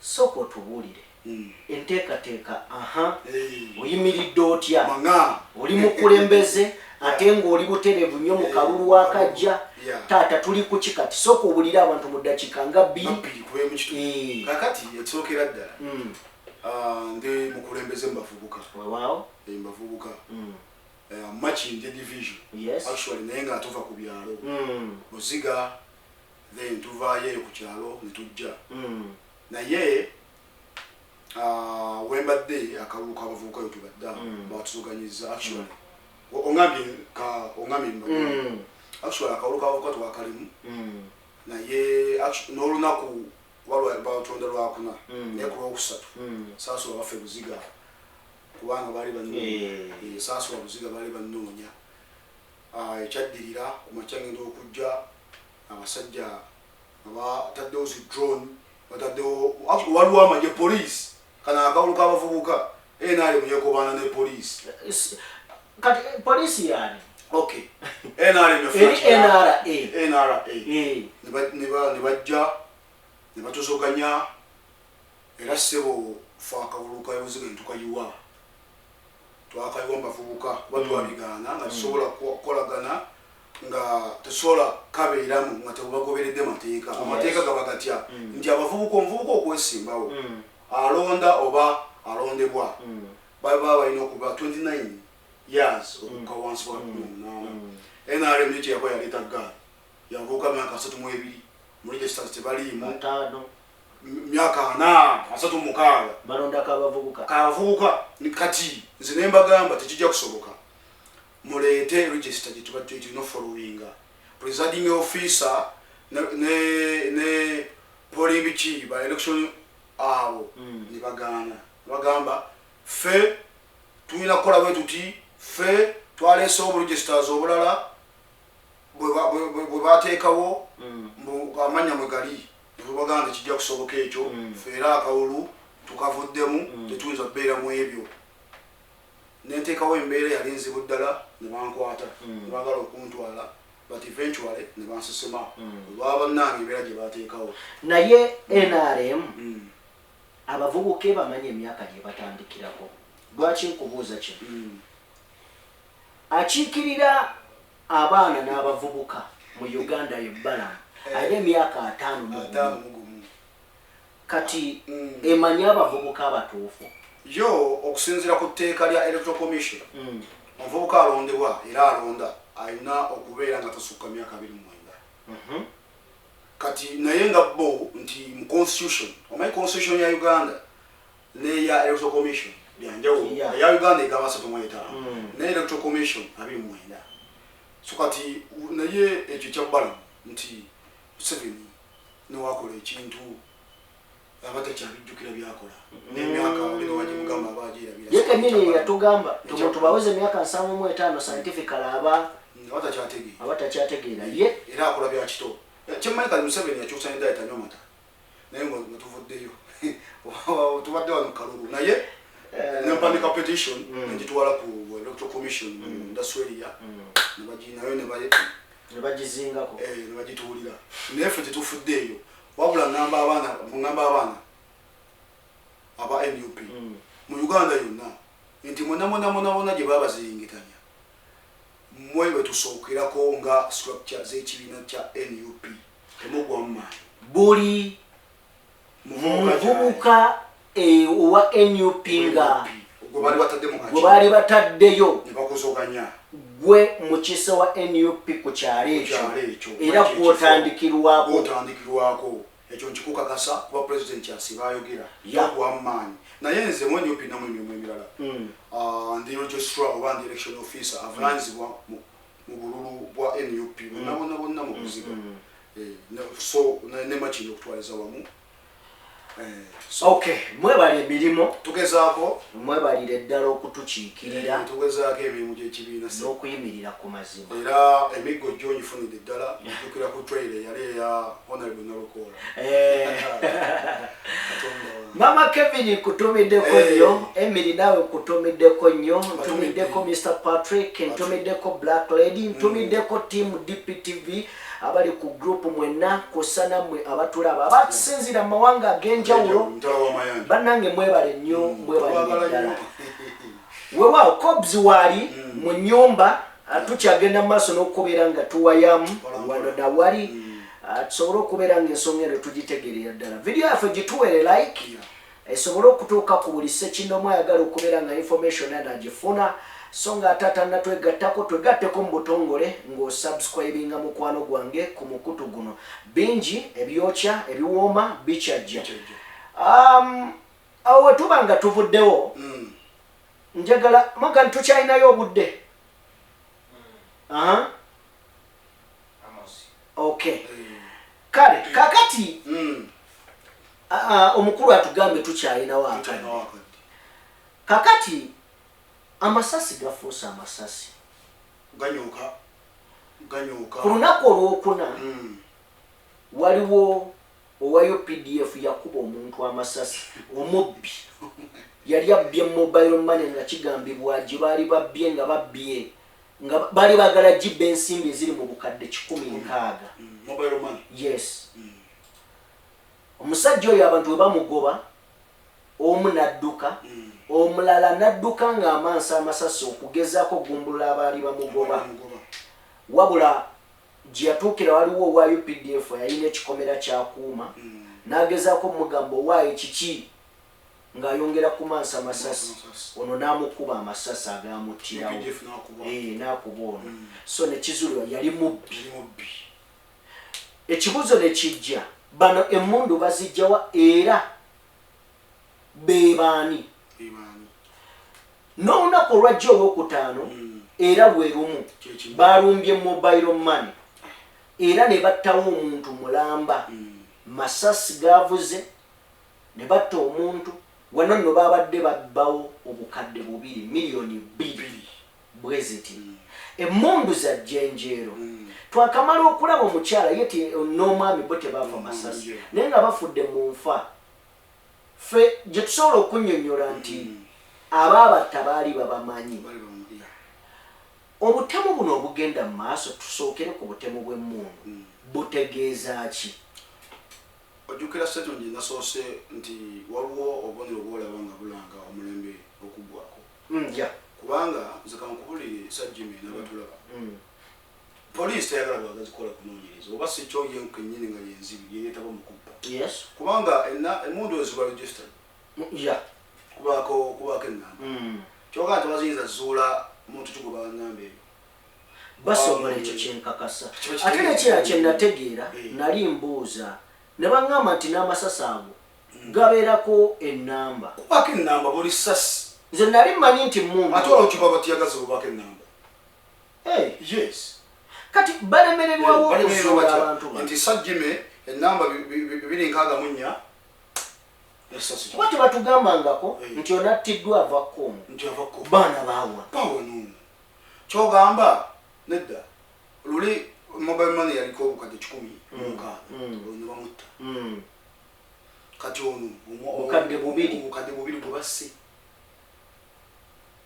sooka otubuulire enteekateeka. Aha, oyimiridde otya? Oli mukulembeze ate ng'oli butereevu nnyo mu kalulu akajja. Taata, tuli ku ki kati? Sooka obulire abantu mu ddakiika nga 2. Bbiri kubeemu kitundu. Kakati ekisookera ddala, ndi mukulembeze mu bavubuka. Weewaawo. Mu bavubuka. Makindye division. Actually, naye nga tuva ku byalo. Buziga, then tuvaayo eyo ku kyalo ne tujja. Naye wembadde akalulu k'abavubuka yo tubadde awo, batuzoganyiza actually. Ongambye ka ongambye mbaga. Actually akalulu k'abavubuka twakalimu. Naye n'olunaku batonda Lwakuna, naye ku Lwokusatu saasula baffe Buziga kubanga baali bannoonya. Saasula Buziga, baali bannoonya. Ekyaddirira ku makya ngenda okujja, abasajja nga bataddewo zi drone, bataddewo, actually, waliwo amagye, police. Kano akalulu k'abavubuka, NRM yekobaana ne police. Kati poliisi yani? Okay, NRM. Eri NRA. NRA. Ne bajja ne batuzoganya, era ssebo fe akalulu ka Buziga ne tukayiwa, twakayiwa mu bavubuka kuba twabigaana nga tusobola kukolagana nga tesobola kabeeramu nga tebagoberedde mateeka. Amateeka gaba gatya? Nti abavubuka, omuvubuka okwesimbawo, alonda oba alondebwa, baba balina okuba 29 years okukka wansi wa 18. NRM yo kyeyakola, yaleeta gaali yavuuka myaka 32, mu registers tebaliimu. 50. Myaka 40, 36. Balondako abavubuka. Kabavubuka. Kati nze ne mbagamba tekijja kusoboka, muleete register gye tuba tulina followinga, presiding officer ne polling biki ba election abo. Ne bagaana, bagamba ffe tulina kukola bwe tuti, ffe twaleesewo oburegisters obulala bwe bateekawo, mbu amannya mwe gali. Netubagamba tekijja kusoboka ekyo, ffe era akalulu tukavuddemu, tetuyinza kubeera mu ebyo. Nenteekawo embeera yali nzibu ddala, ne bankwata, ne baagala okuntwala, but eventually ne bansesema olwa bannange embeera gye bateekawo. Naye NRM abavubuka ebamanyi emyaka gye batandikirako. Lwaki nkubuuza kino? Akiikirira abaana n'abavubuka mu Uganda ye Balamu, alina emyaka 51. 51. Kati emanyi abavubuka abatuufu? Yo okusinziira ku tteeka lya Electoral Commission, omuvubuka alondebwa era alonda alina okubeera nga tasukka myaka 29. Kati naye nga bo nti mu constitution, omanyi constitution ya Uganda neya Electoral Commission byanjawulo. Eya Uganda egamba 35, ne Electoral Commission 29. So kati naye ekyo kyabbalamu nti Museveni newakola ekintu aba takyabijjukira byakola n'emyaka olina wagimugamba aba agyerabira. Ye kennyini yatugamba omuntu baweze emyaka 75 scientifically aba aba takyategeera. Aba takyategeera ye. Era akola bya kito. Kyemmanyi kati Museveni yakyusa ne diet, anywa mata, naye nga tuvuddeyo, tubadde wano mu kalulu, naye nempandika petition negitwala ku Electoral Commission mu Industrial, nayo ne bagizingako. Ne bagituwulira. Naye ffe tetufuddeeyo, wabula ngamba abaana, ngamba abaana aba NUP mu Uganda yonna nti mwena mwena mwena mwena gye babaziringitanya, mmwe bwe tusookerako nga structure z'ekibiina kya NUP, temugwa mu maanyi. Buli muvubuka owa NUP nga gwe baali batadde mu gwe baali bataddeyo ne bakuzoganya, gwe mukisa wa NUP ku kyalo ekyo, kyalo ekyo, era gwotandikirwako. Gwotandikirwako. Ekyo nkikukakasa kuba President kyasiba ayogera. Tagwa mu maanyi. Naye nze mu NUP namu emirimu emirala. Ndi registrar oba ndi election officer avunanyizibwa mu bululu bwa NUP bonna bonna bonna mu buziga. So ne Makindye okutwaliza wamu. Okay, mwebale emirimu. Tugezaako. Mwebalire ddala okutukiikirira. Tugezaako emirimu gy'ekibiina n'okuyimirira ku mazima. Era emiggo gyo ngifunidde ddala, njukira ku trail eyali eya Honorable Nalukoola. Mama Kevin, nkutumiddeko nnyo. Emily, naawe nkutumiddeko nnyo. Ntumiddeko Mr Patrick, ntumiddeko Black Lady, ntumiddeko team DPTV abali ku group mwenna, kussa nammwe abatulaba abasinzira mu mawanga ag'enjawulo. Mutala w'amayanja. Bannange, mwebale nnyo, mwebalire Twagala ddala. nnyo. Weewaawo, Cobs waali mu nnyumba, tukyagenda mu maaso n'okubeera nga tuwayamu wano nawali, tusobole okubeera nga ensonga eno tugitegeerera ddala. Vidiyo yaffe gituwere like, esobole okutuuka ku buli ssekinoomu ayagala okubeera nga information eno agifuna. So nga ate atannatwegattako, twegatteko mu butongole ng'osubscribinga, mukwano gwange, ku mukutu guno. Bingi ebyokya ebiwooma bikyajja. Awo wetuba nga tuvuddewo, njagala Morgan, tukyalinayo obudde? Aha. Okay, kale kakati omukulu atugambe tukyalinawo akadde. Tukyalinawo akadde. Kakati amasasi gafuuse amasasi. Ganyuka ganyuka. Ku lunaku olwokuna waliwo owa UPDF yakuba omuntu amasasi, omubbi yali abbye mobile money, nga kigambibwa gye baali babbye nga babbye nga baali baagala gibba ensimbi eziri mu bukadde 160. Mobile money. Yes. Omusajja oyo abantu bwe bamugoba, omu n'adduka, omulala n'adduka ng'amansa amasasi okugezaako okugumbulula abaali bamugoba. Bamugoba. Wabula gye yatuukira waliwo owa UPDF yalina ekikomera kyakuuma, n'agezaako omugamba, "Owaayo kiki?" ng'ayongera kumansa amasasi, ono n'amukuba amasasi agamuttirawo. UPDF n'akuba. Eh, n'akuba ono. So nekizuulibwa yali mubbi. Yali mubbi. Ekibuuzo ne kijja, bano emmundu bazijjawa era beebaani? Bebaani? N'olunaku olwajja olwokutaano era lwe lumu, Kyekimu. balumbye mobile money era ne battawo omuntu mulamba. Masasi gavuze ne batta omuntu. Wano nno babadde babbawo obukadde 2, miliyoni 2 bwe ziti. Emmundu za jjenjeero. Twakamala okulaba omukyala ye n'omwami bo tebaava masasi, naye nga bafudde mu nfa ffe gye tusobola okunnyonnyola nti abaabatta baali babamanyi. Bali bamu, yeah. Obutemu buno obugenda mu maaso, tusookere ku butemu bw'emmundu, butegeeza ki? Ojjukira statement gye nasoose nti waliwo obubonero bwolaba nga bulanga omulembe okuggwako. Kubanga nze kankubulire, Sir Jimmy n'abatulaba, poliisi teyagala bwagazi kukola kunoonyereza, oba si kyo ye kennyini nga yenzibi yeyeetaba mu kubba. Kubanga emmundu ezo ziba registered. Kubaako enamba, kyokka tebaziyinza zuula muntu kiguba namba eyo. Basobola, ekyo kyenkakasa. Ate nekirala kyenategeera, nali mbuuza ne baŋŋamba nti n'amasasi ago gabeerako enamba. Kubako enamba buli sasi. Nze nali mmanyi nti mundu. Ate olwo kiba batiyagaza obubako enamba. Yes. Kati balemererwawo Balemererwa okuzuula batya? abantu bano. Nti sajjime enamba 264 esasi. Kuba tebatugambangako nti onattiddwa ava Kongo. Nti ava Kongo. Baana baawa. Bawano kyogamba nedda, luli mobile money yaliko obukadde 160, ne bamutta. Kati ono 2,000. 2,000 gwe basse.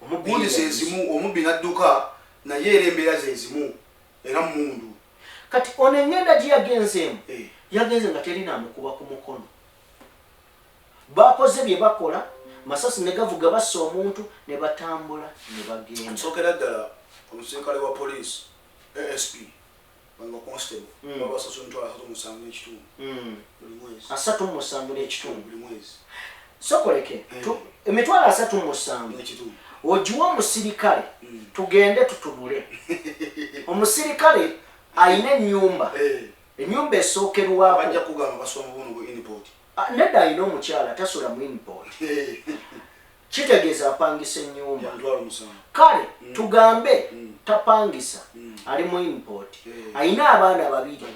Omubbi Gundi yadduka. zezimu, omubbi nadduka, naye era embeera zezimu, era mundu. Kati ono engenda gye yagenzeemu, yagenze nga terina amukuba ku mukono. Bakoze bye bakola, masasi ne gavuga, bassa omuntu ne batambula ne bagenda. Nsookera ddala omusirikale wa poliisi ASP banga constable babasasula 37,500 buli mwezi. 37,500. Buli mwezi. Sokoleke 37,000 ogiwa omusirikale, tugende tutunule omusirikale ayina ennyumba, ennyumba esookerwako. Bajja kugamba basoma buno bu input. Ah, nedda, ayina omukyala, tasula mu input, kitegeeza apangisa ennyumba. 70,000. Kale tugambe tapangisa, ali mu import, ayina abaana babiri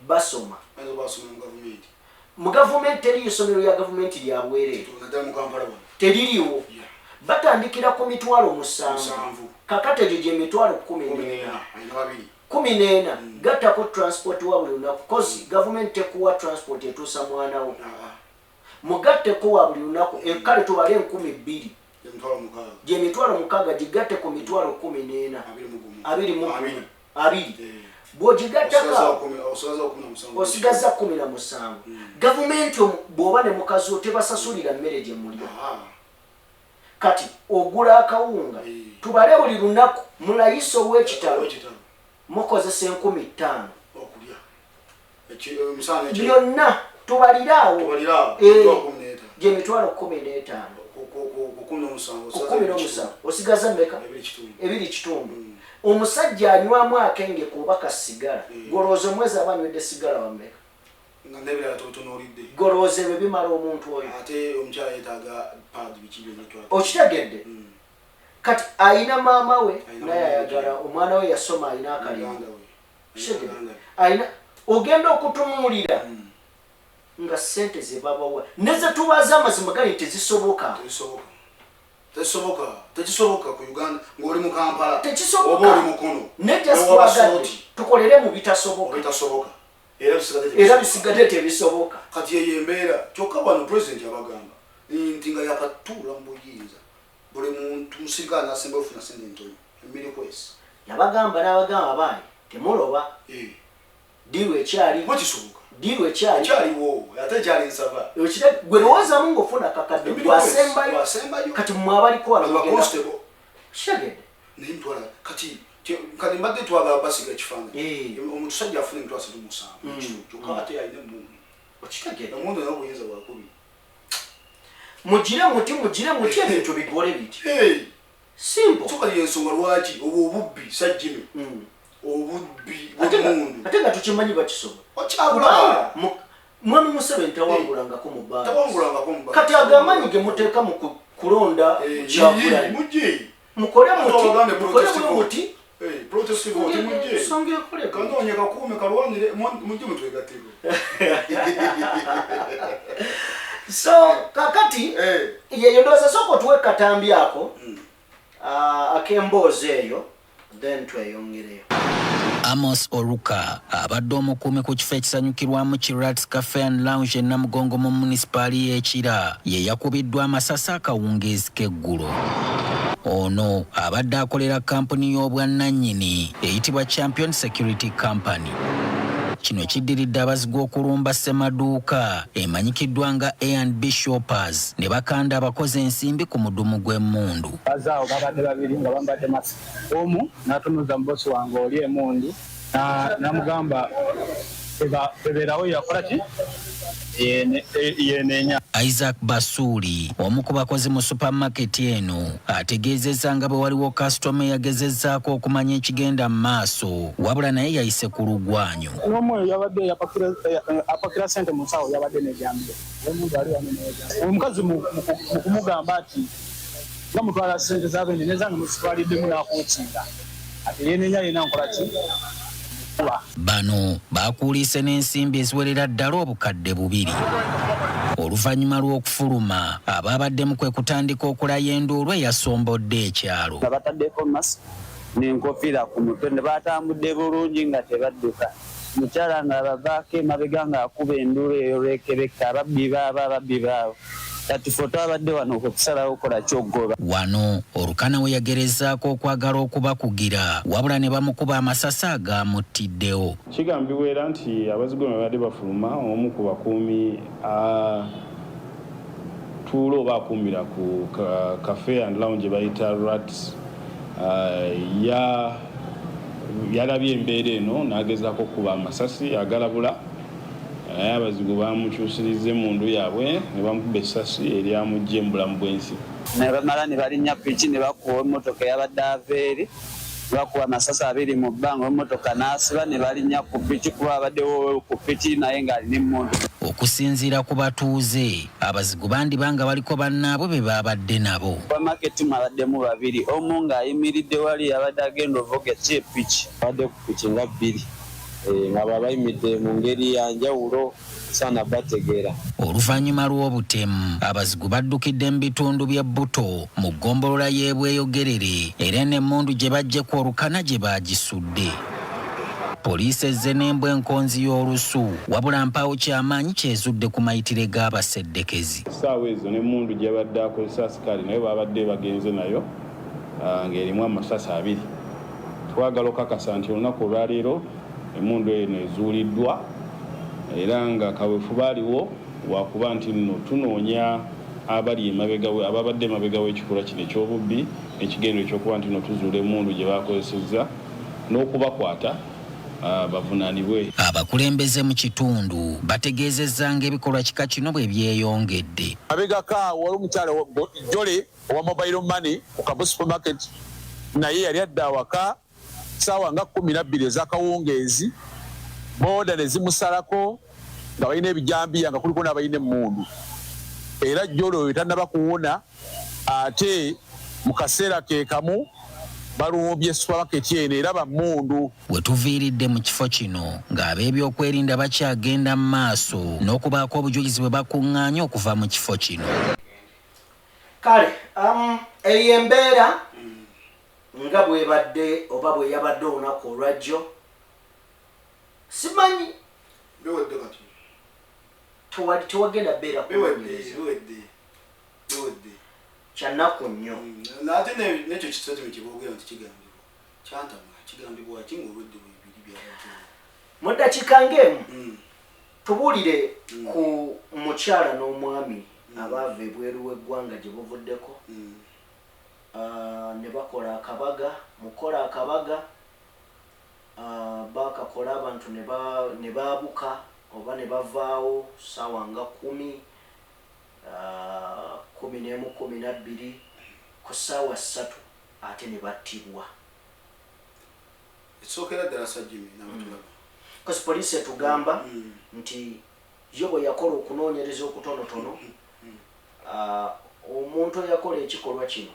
basoma. Bayinza basoma mu gavumenti. Mu gavumenti teriyo essomero lya gavumenti lya bwereere. Naddala mu Kampala wano. Teririwo. Batandikira ku 70,000. 7. Kakati egyo gyemitwalo 14. Alina babiri. 14, gattako transport wa buli lunaku, kozi gavumenti tekuwa transport etuusa mwana wo. Mugatteko wa buli lunaku, kale tubale 2,000. 60,000. Gyemitwalo 6, gigatte ku 14,000, 21, 20. Bw'ogigattako Osigaza 17. Osigaza 17. Gavumenti bw'oba ne mukazi wo tebasasulira mmere gye mulya. Kati ogula akawunga, tubale buli lunaku mulayisa ow'ekitalo mukozesa 5,000. Okulya emisana. Byonna tubaliraawo. Tubaliraawo. 15,000. Gyemitwalo 15. Ku 17. Ku 17 osigaza mmeka? 2.5. Omusajja anywamu akenge kuba ka sigala, golowooza omwezi aba anywedde sigala wammeka? Nga nebirala totunuulidde. Golowooza ebyo bimala omuntu oyo? Ate omukyala yeetaaga pad, biki byonna twala. Okitegedde? Kati ayina maama we Ayina naye maama we. ayagala omwana we yasoma, ayina akalimu. Muganda we. Kitegedde? Ayina ogenda okutunuulira nga sente ze babawa ne ze tubaza, amazima gali tezisoboka. Tezisoboka, tezisoboka, tekisoboka ku Uganda ng'oli mu Kampala. Tekisoboka. Oba oli Mukono. Ne just Newaba twagadde Sooti. tukolere mu bitasoboka. Bitasoboka era bisigadde. Era bisigadde tebisoboka. Kati eyo embeera. Kyokka wano pulezidenti yabagamba nti nga yakatuula mu buyinza, buli muntu musirikale nasemba ofuna sente ntono emmere kwesi. Yabagamba n'abagamba, baayi temuloba, diru ekyali. Kisoboka. Diru ekyali. Ekyaliwo ate ekyali nsaba. Gwe lowoozamu ng'ofuna kakadde Emirimu gwasembayo. Gwasembayo. Kati mmwe abaliko wano Ba mugenda- constable. Kitegedde? Naye mutwala kati kati mbadde twagala basiga ekifaananyi, omusajja afuna 37,000 ekitundu, kyokka ate alina emmundu. Okitegedde? Emmundu nayo obuyinza bwakubi. Mugire muti, mugire muti, ebintu bigole biti. Simple. So kati yensonga lwaki obwo obubbi, sajjime, obubbi Ate bw'emmundu. Ate nga tukimanyi bakisobola. Okyabulaba. Kubanga mwami Museveni tawangulangako mu bbanga. Tawangulangako mu bbanga. Kati agamanyi ge muteeka mu kulonda Kyagulanyi, mujje. Mukole muti. Abagambe Mukole protest bwe vote. muti. Protest vote, mujje. Ensonga ekole. Kanonye kakuume kalwanire, mujje mutwegatteko. So kakati yeyo ndowooza sooka otuwe katambi ako, ak'emboozi eyo, then tweyongereyo. Amos Oruka abadde omukuumi ku kifo ekisanyukirwamu ki Rats Cafe and Lounge e Namugongo mu munisipaali y'Ekira ye yakubiddwa amasasi akawungeezi k'eggulo. Ono abadde akolera kampuni y'obwannannyini eyitibwa Champion Security Company. Kino kiddiridde abazigu okulumba ssemaduuka emanyikiddwa nga A&B Shoppers ne bakanda abakozi ensimbi ku mudumu gw'emmundu. Bazaawo babadde babiri nga bambadde masiki, omu n'atunuza mu bosi wange oli emundu, namugamba ebeerawo yakola ki. Yenenya. Isaac Basuuli, omu ku bakozi mu supamaketi eno, ategeezezza nga bwe waliwo kasitoma eyagezezzaako okumanya ekigenda mu maaso, wabula naye yayise ku lugwanyu. N'omwoyo yabadde apakira sente mu nsawo, yabadde nejambiya omuntu ali wano nejambiya. Omukazi mu kumugamba ati nga mutwala sente z'abendi nezange muzitwaliddemu, n'akunsinga ati yenenya yena nkola ki. Bano bakuulise n'ensimbi eziwerera ddala 2000. Oluvannyuma lw'okufuluma, abaabaddemu kwe kutandika okulaya enduulu eyasombodde ekyalo. Nga bataddeko masiki n'enkofiira ku mutwe ne batambudde bulungi nga tebadduka. Mukyala ng'abavaako emabega ng'akuba enduulu eyo lwekebeka, ababbi baabo, ababbi baabo. Kati ffe twabadde wano kwe kusalawo okukola ky'okugoba. Wano Olukana we yagerezaako okwagala okubakugira, wabula ne bamukuba amasasi agaamuttiddewo. Kigambibwa era nti abazigu bano babadde bafuluma, omu ku bakuumi atuula oba akuumira ku Cafe and Lounge bayita Rats yalabye embeera eno n'agezaako okukuba amasasi agalabula, naye abazigu bamukyusirizza emmundu yaabwe ne bamukuba essasi eryamuggye mu bulamu bw'ensi. Ne bamala ne balinnya piki ne bakuba emmotoka eyabadde ava eri, ne bakuba amasasi abiri mu bbanga, emmotoka n'asiba ne balinnya ku piki kuba abaddewo ku piki naye ng'alina emmundu. Okusinziira ku batuuze, abazigu bandiba nga baliko bannaabwe be baabadde nabo. Supermarket mwabaddemu babiri, omu ng'ayimiridde wali yabadde agenda ovuga ki epiki. Abadde ku piki nga bbiri nga babayimidde mu ngeri ya njawulo saana bategeera. Oluvannyuma lw'obutemu, abazigu baddukidde mu bitundu by'e Buto mu ggombolola y'e Bweyogerere era eno emmundu gye baggye ku Olukana gye baagisudde. Poliisi ezze n'embwa enkonzi y'olusu, wabula mpaawo kyamaanyi kyezudde ku mayitire g'abaseddekezi. Essaawa ezo n'emmundu gye yabadde akozesa asikaali nayo baabadde bagenze nayo ng'erimu amasasi abiri. Twagala okukakasa nti olunaku olwaleero emmundu eno ezuuliddwa era nga kaweefube aliwo wakuba nti nno tunoonya abali emabega ababadde emabega w'ekikolwa kino eky'obubbi n'ekigendero ekyokuba nti nno tuzuula emmundu gye bakozesezza n'okubakwata bavunaanibwe. Abakulembeze mu kitundu bategeezezza ng'ebikolwa kika kino bwe byeyongedde. Mabegako awo waliwo omukyala Jole owa mobile money ku Kabo supermarket, naye yali adda awaka ssaawa nga 12 ez'akawungeezi, booda ne zimusalako nga balina ebijambiya nga kuliko n'abalina emmundu, era Jole oyo tannaba kuwona ate mu kaseera ke kamu balumbye supermarket eno era bammundu. We tuviiridde mu kifo kino ng'ab'ebyokwerinda bakyagenda mu maaso n'okubaako obujulizi bwe bakuŋŋaanya okuva mu kifo kino. Kale eyo embeera nga bwebadde oba bwe yabadde olunaku olwajjo, simanyi Biwedde kati. Tewagenda beera Biwedde, kunoonyereza. biwedde. Biwedde. Kyannaku nnyo. Ate n'ekyo kisitatu kyeboogera nti kigambibwa. Kyantama kigambibwa ki ng'olwedde bwebiri byabadde. Mu ddakiika ng'emu, tubuulire ku mukyala n'omwami abaava ebweru w'eggwanga gye buvuddeko, ne bakola akabaga. Mukola akabaga, bakakola abantu ne baabuka oba ne bavaawo ssaawa nga 10, 11, 12, ku ssaawa 3 ate ne battibwa. Ekisookera ddala, Sir Jimmy n'abatulaba. Kosi poliisi etugamba nti yo bwe yakola okunoonyereza okutonotono, omuntu eyakola ekikolwa kino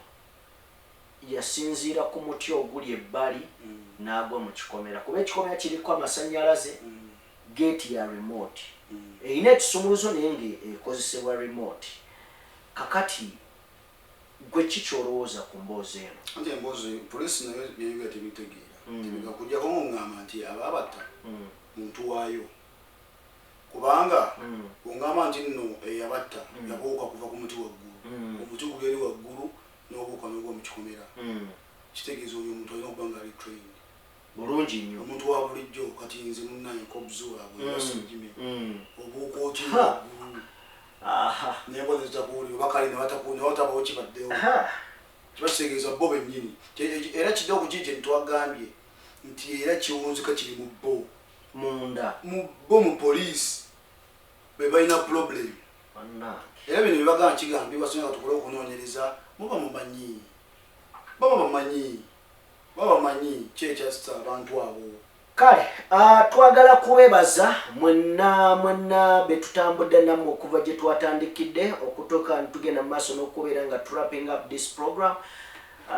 yasinziira ku muti oguli ebbali n'agwa mu kikomera, kuba ekikomera kiriko amasannyalaze, geeti ya remote, erina ekisumuluzo naye ng'ekozesebwa remote. Kakati gwe ki ky'olowooza ku mboozi eno? Anti emboozi poliisi nayo byeyogera tebitegeera. Tebega kujjako ng'oŋŋamba nti abaabatta muntu waayo, kubanga bw'oŋŋamba nti nno eyabatta yabuuka kuva ku muti waggulu, omuti guli eri waggulu n'obuuka n'ogwa mu kikomera, kitegeeza oyo omuntu alina okuba nga ali trained bulungi nnyo. Omuntu wa bulijjo kati nze munnaye nkobzi waabwe Sir Jimmy, obuuka oti waggulu nembwa nezitakuwulira oba kale newatabawo kibaddewo, kiba kitegeeza bo bennyini. Era kijja okukiri kye twagambye nti era kiwunzika kiri mu bo munda mu bo mu poliisi. Be balina problem. Era bino byebagaa kigambibwa singa tukole okunoonyereza, muba mumanyi, baba bamanyi, baba bamanyi ki ekyasita abantu abo. Kale twagala kubebaza mwenna mwenna betutambudde nammwe okuva gye twatandikidde okutuuka tugenda mu maaso n'okubeera nga wrapping up this program.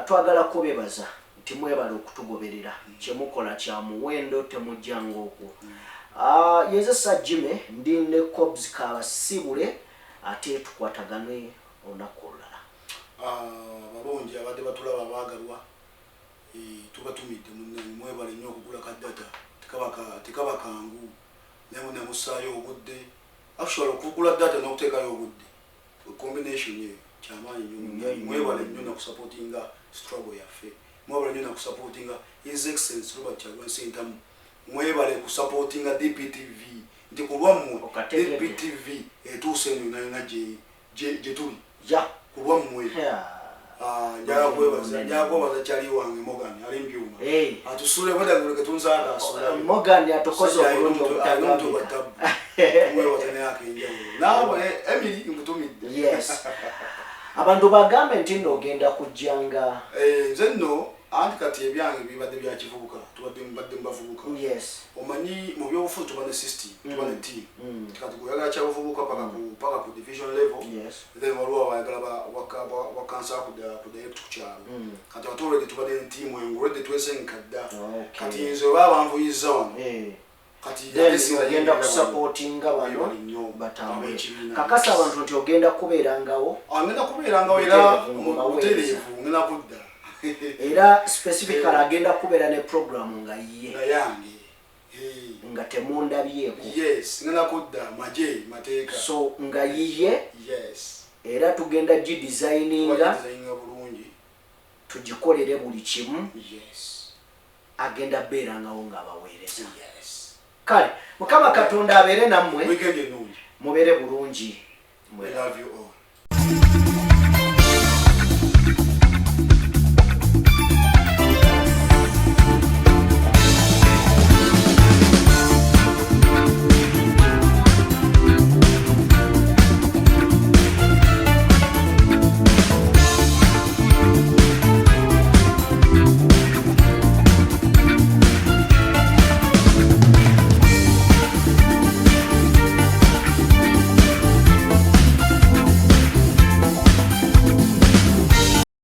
Twagala kubebaza nti mwebale okutugoberera, kyemukola kya muwendo, temujjanga okwo. Yenze Sajime, ndi ne Cobs Kabasibule, ate tukwatagane olunaku olulala. Balungi abadde batulaba abaagalwa, tubatumidde munnange, mwebale nnyo okugula ka data, tekaba kangu, naye munne mussaayo obudde. Actually okugula data n'okuteekayo obudde, combination eyo kyamaanyi nnyo munnange. Mwebale nnyo nakusupportinga struggle yaffe, mwebale nnyo nakusupportinga His Excellence Robert Kyagulanyi Ssentamu, mwebale kusupportinga DPTV, nti ku lwammwe DPTV etuuse eno yonna yonna gye tuli ku lwammwe. Njagala kwebaza, njagala kwebaza kyali wange Morgan ali mbyuma atusule bwedaguleke tunsaaka asula. Morgan atukoze obulungi obutagambika. Mwebaza naye akenjawulo naawe Emily nkutumidde. Yes, abantu bagambe nti nno ogenda kujjanga. Nze nno anti kati ebyange bibadde bya kivubuka, tubadde mbadde mubavubuka. Omanyi mu byobufuzi tuba ne system, tuba ne team. Kati gweoyagala kyabuvubuka paka ku division level, then waliwo abayagala bakansala ku direct ku kyalo. Kati ate already tubadde ne team eyo, already twesenka dda. Kati nze oba banvuyiza wano kati ogenda kusupportinga bano batambule. Kakasa abantu nti ogenda kubeerangawo. Ngenda kubeerangawo era butereevu, ngenda kudda. Era specifically agenda kubeera ne programu nga ye nga yange nga temundabyeko. Yes, ngenda kudda maje mateeka. So nga yiye. Era tugenda gidesigninga bulungi, tugikolere buli kimu. Agenda beerangawo ng'abaweereza. Kale Mukama Katonda abeere nammwe, mubeere bulungi. We love you all.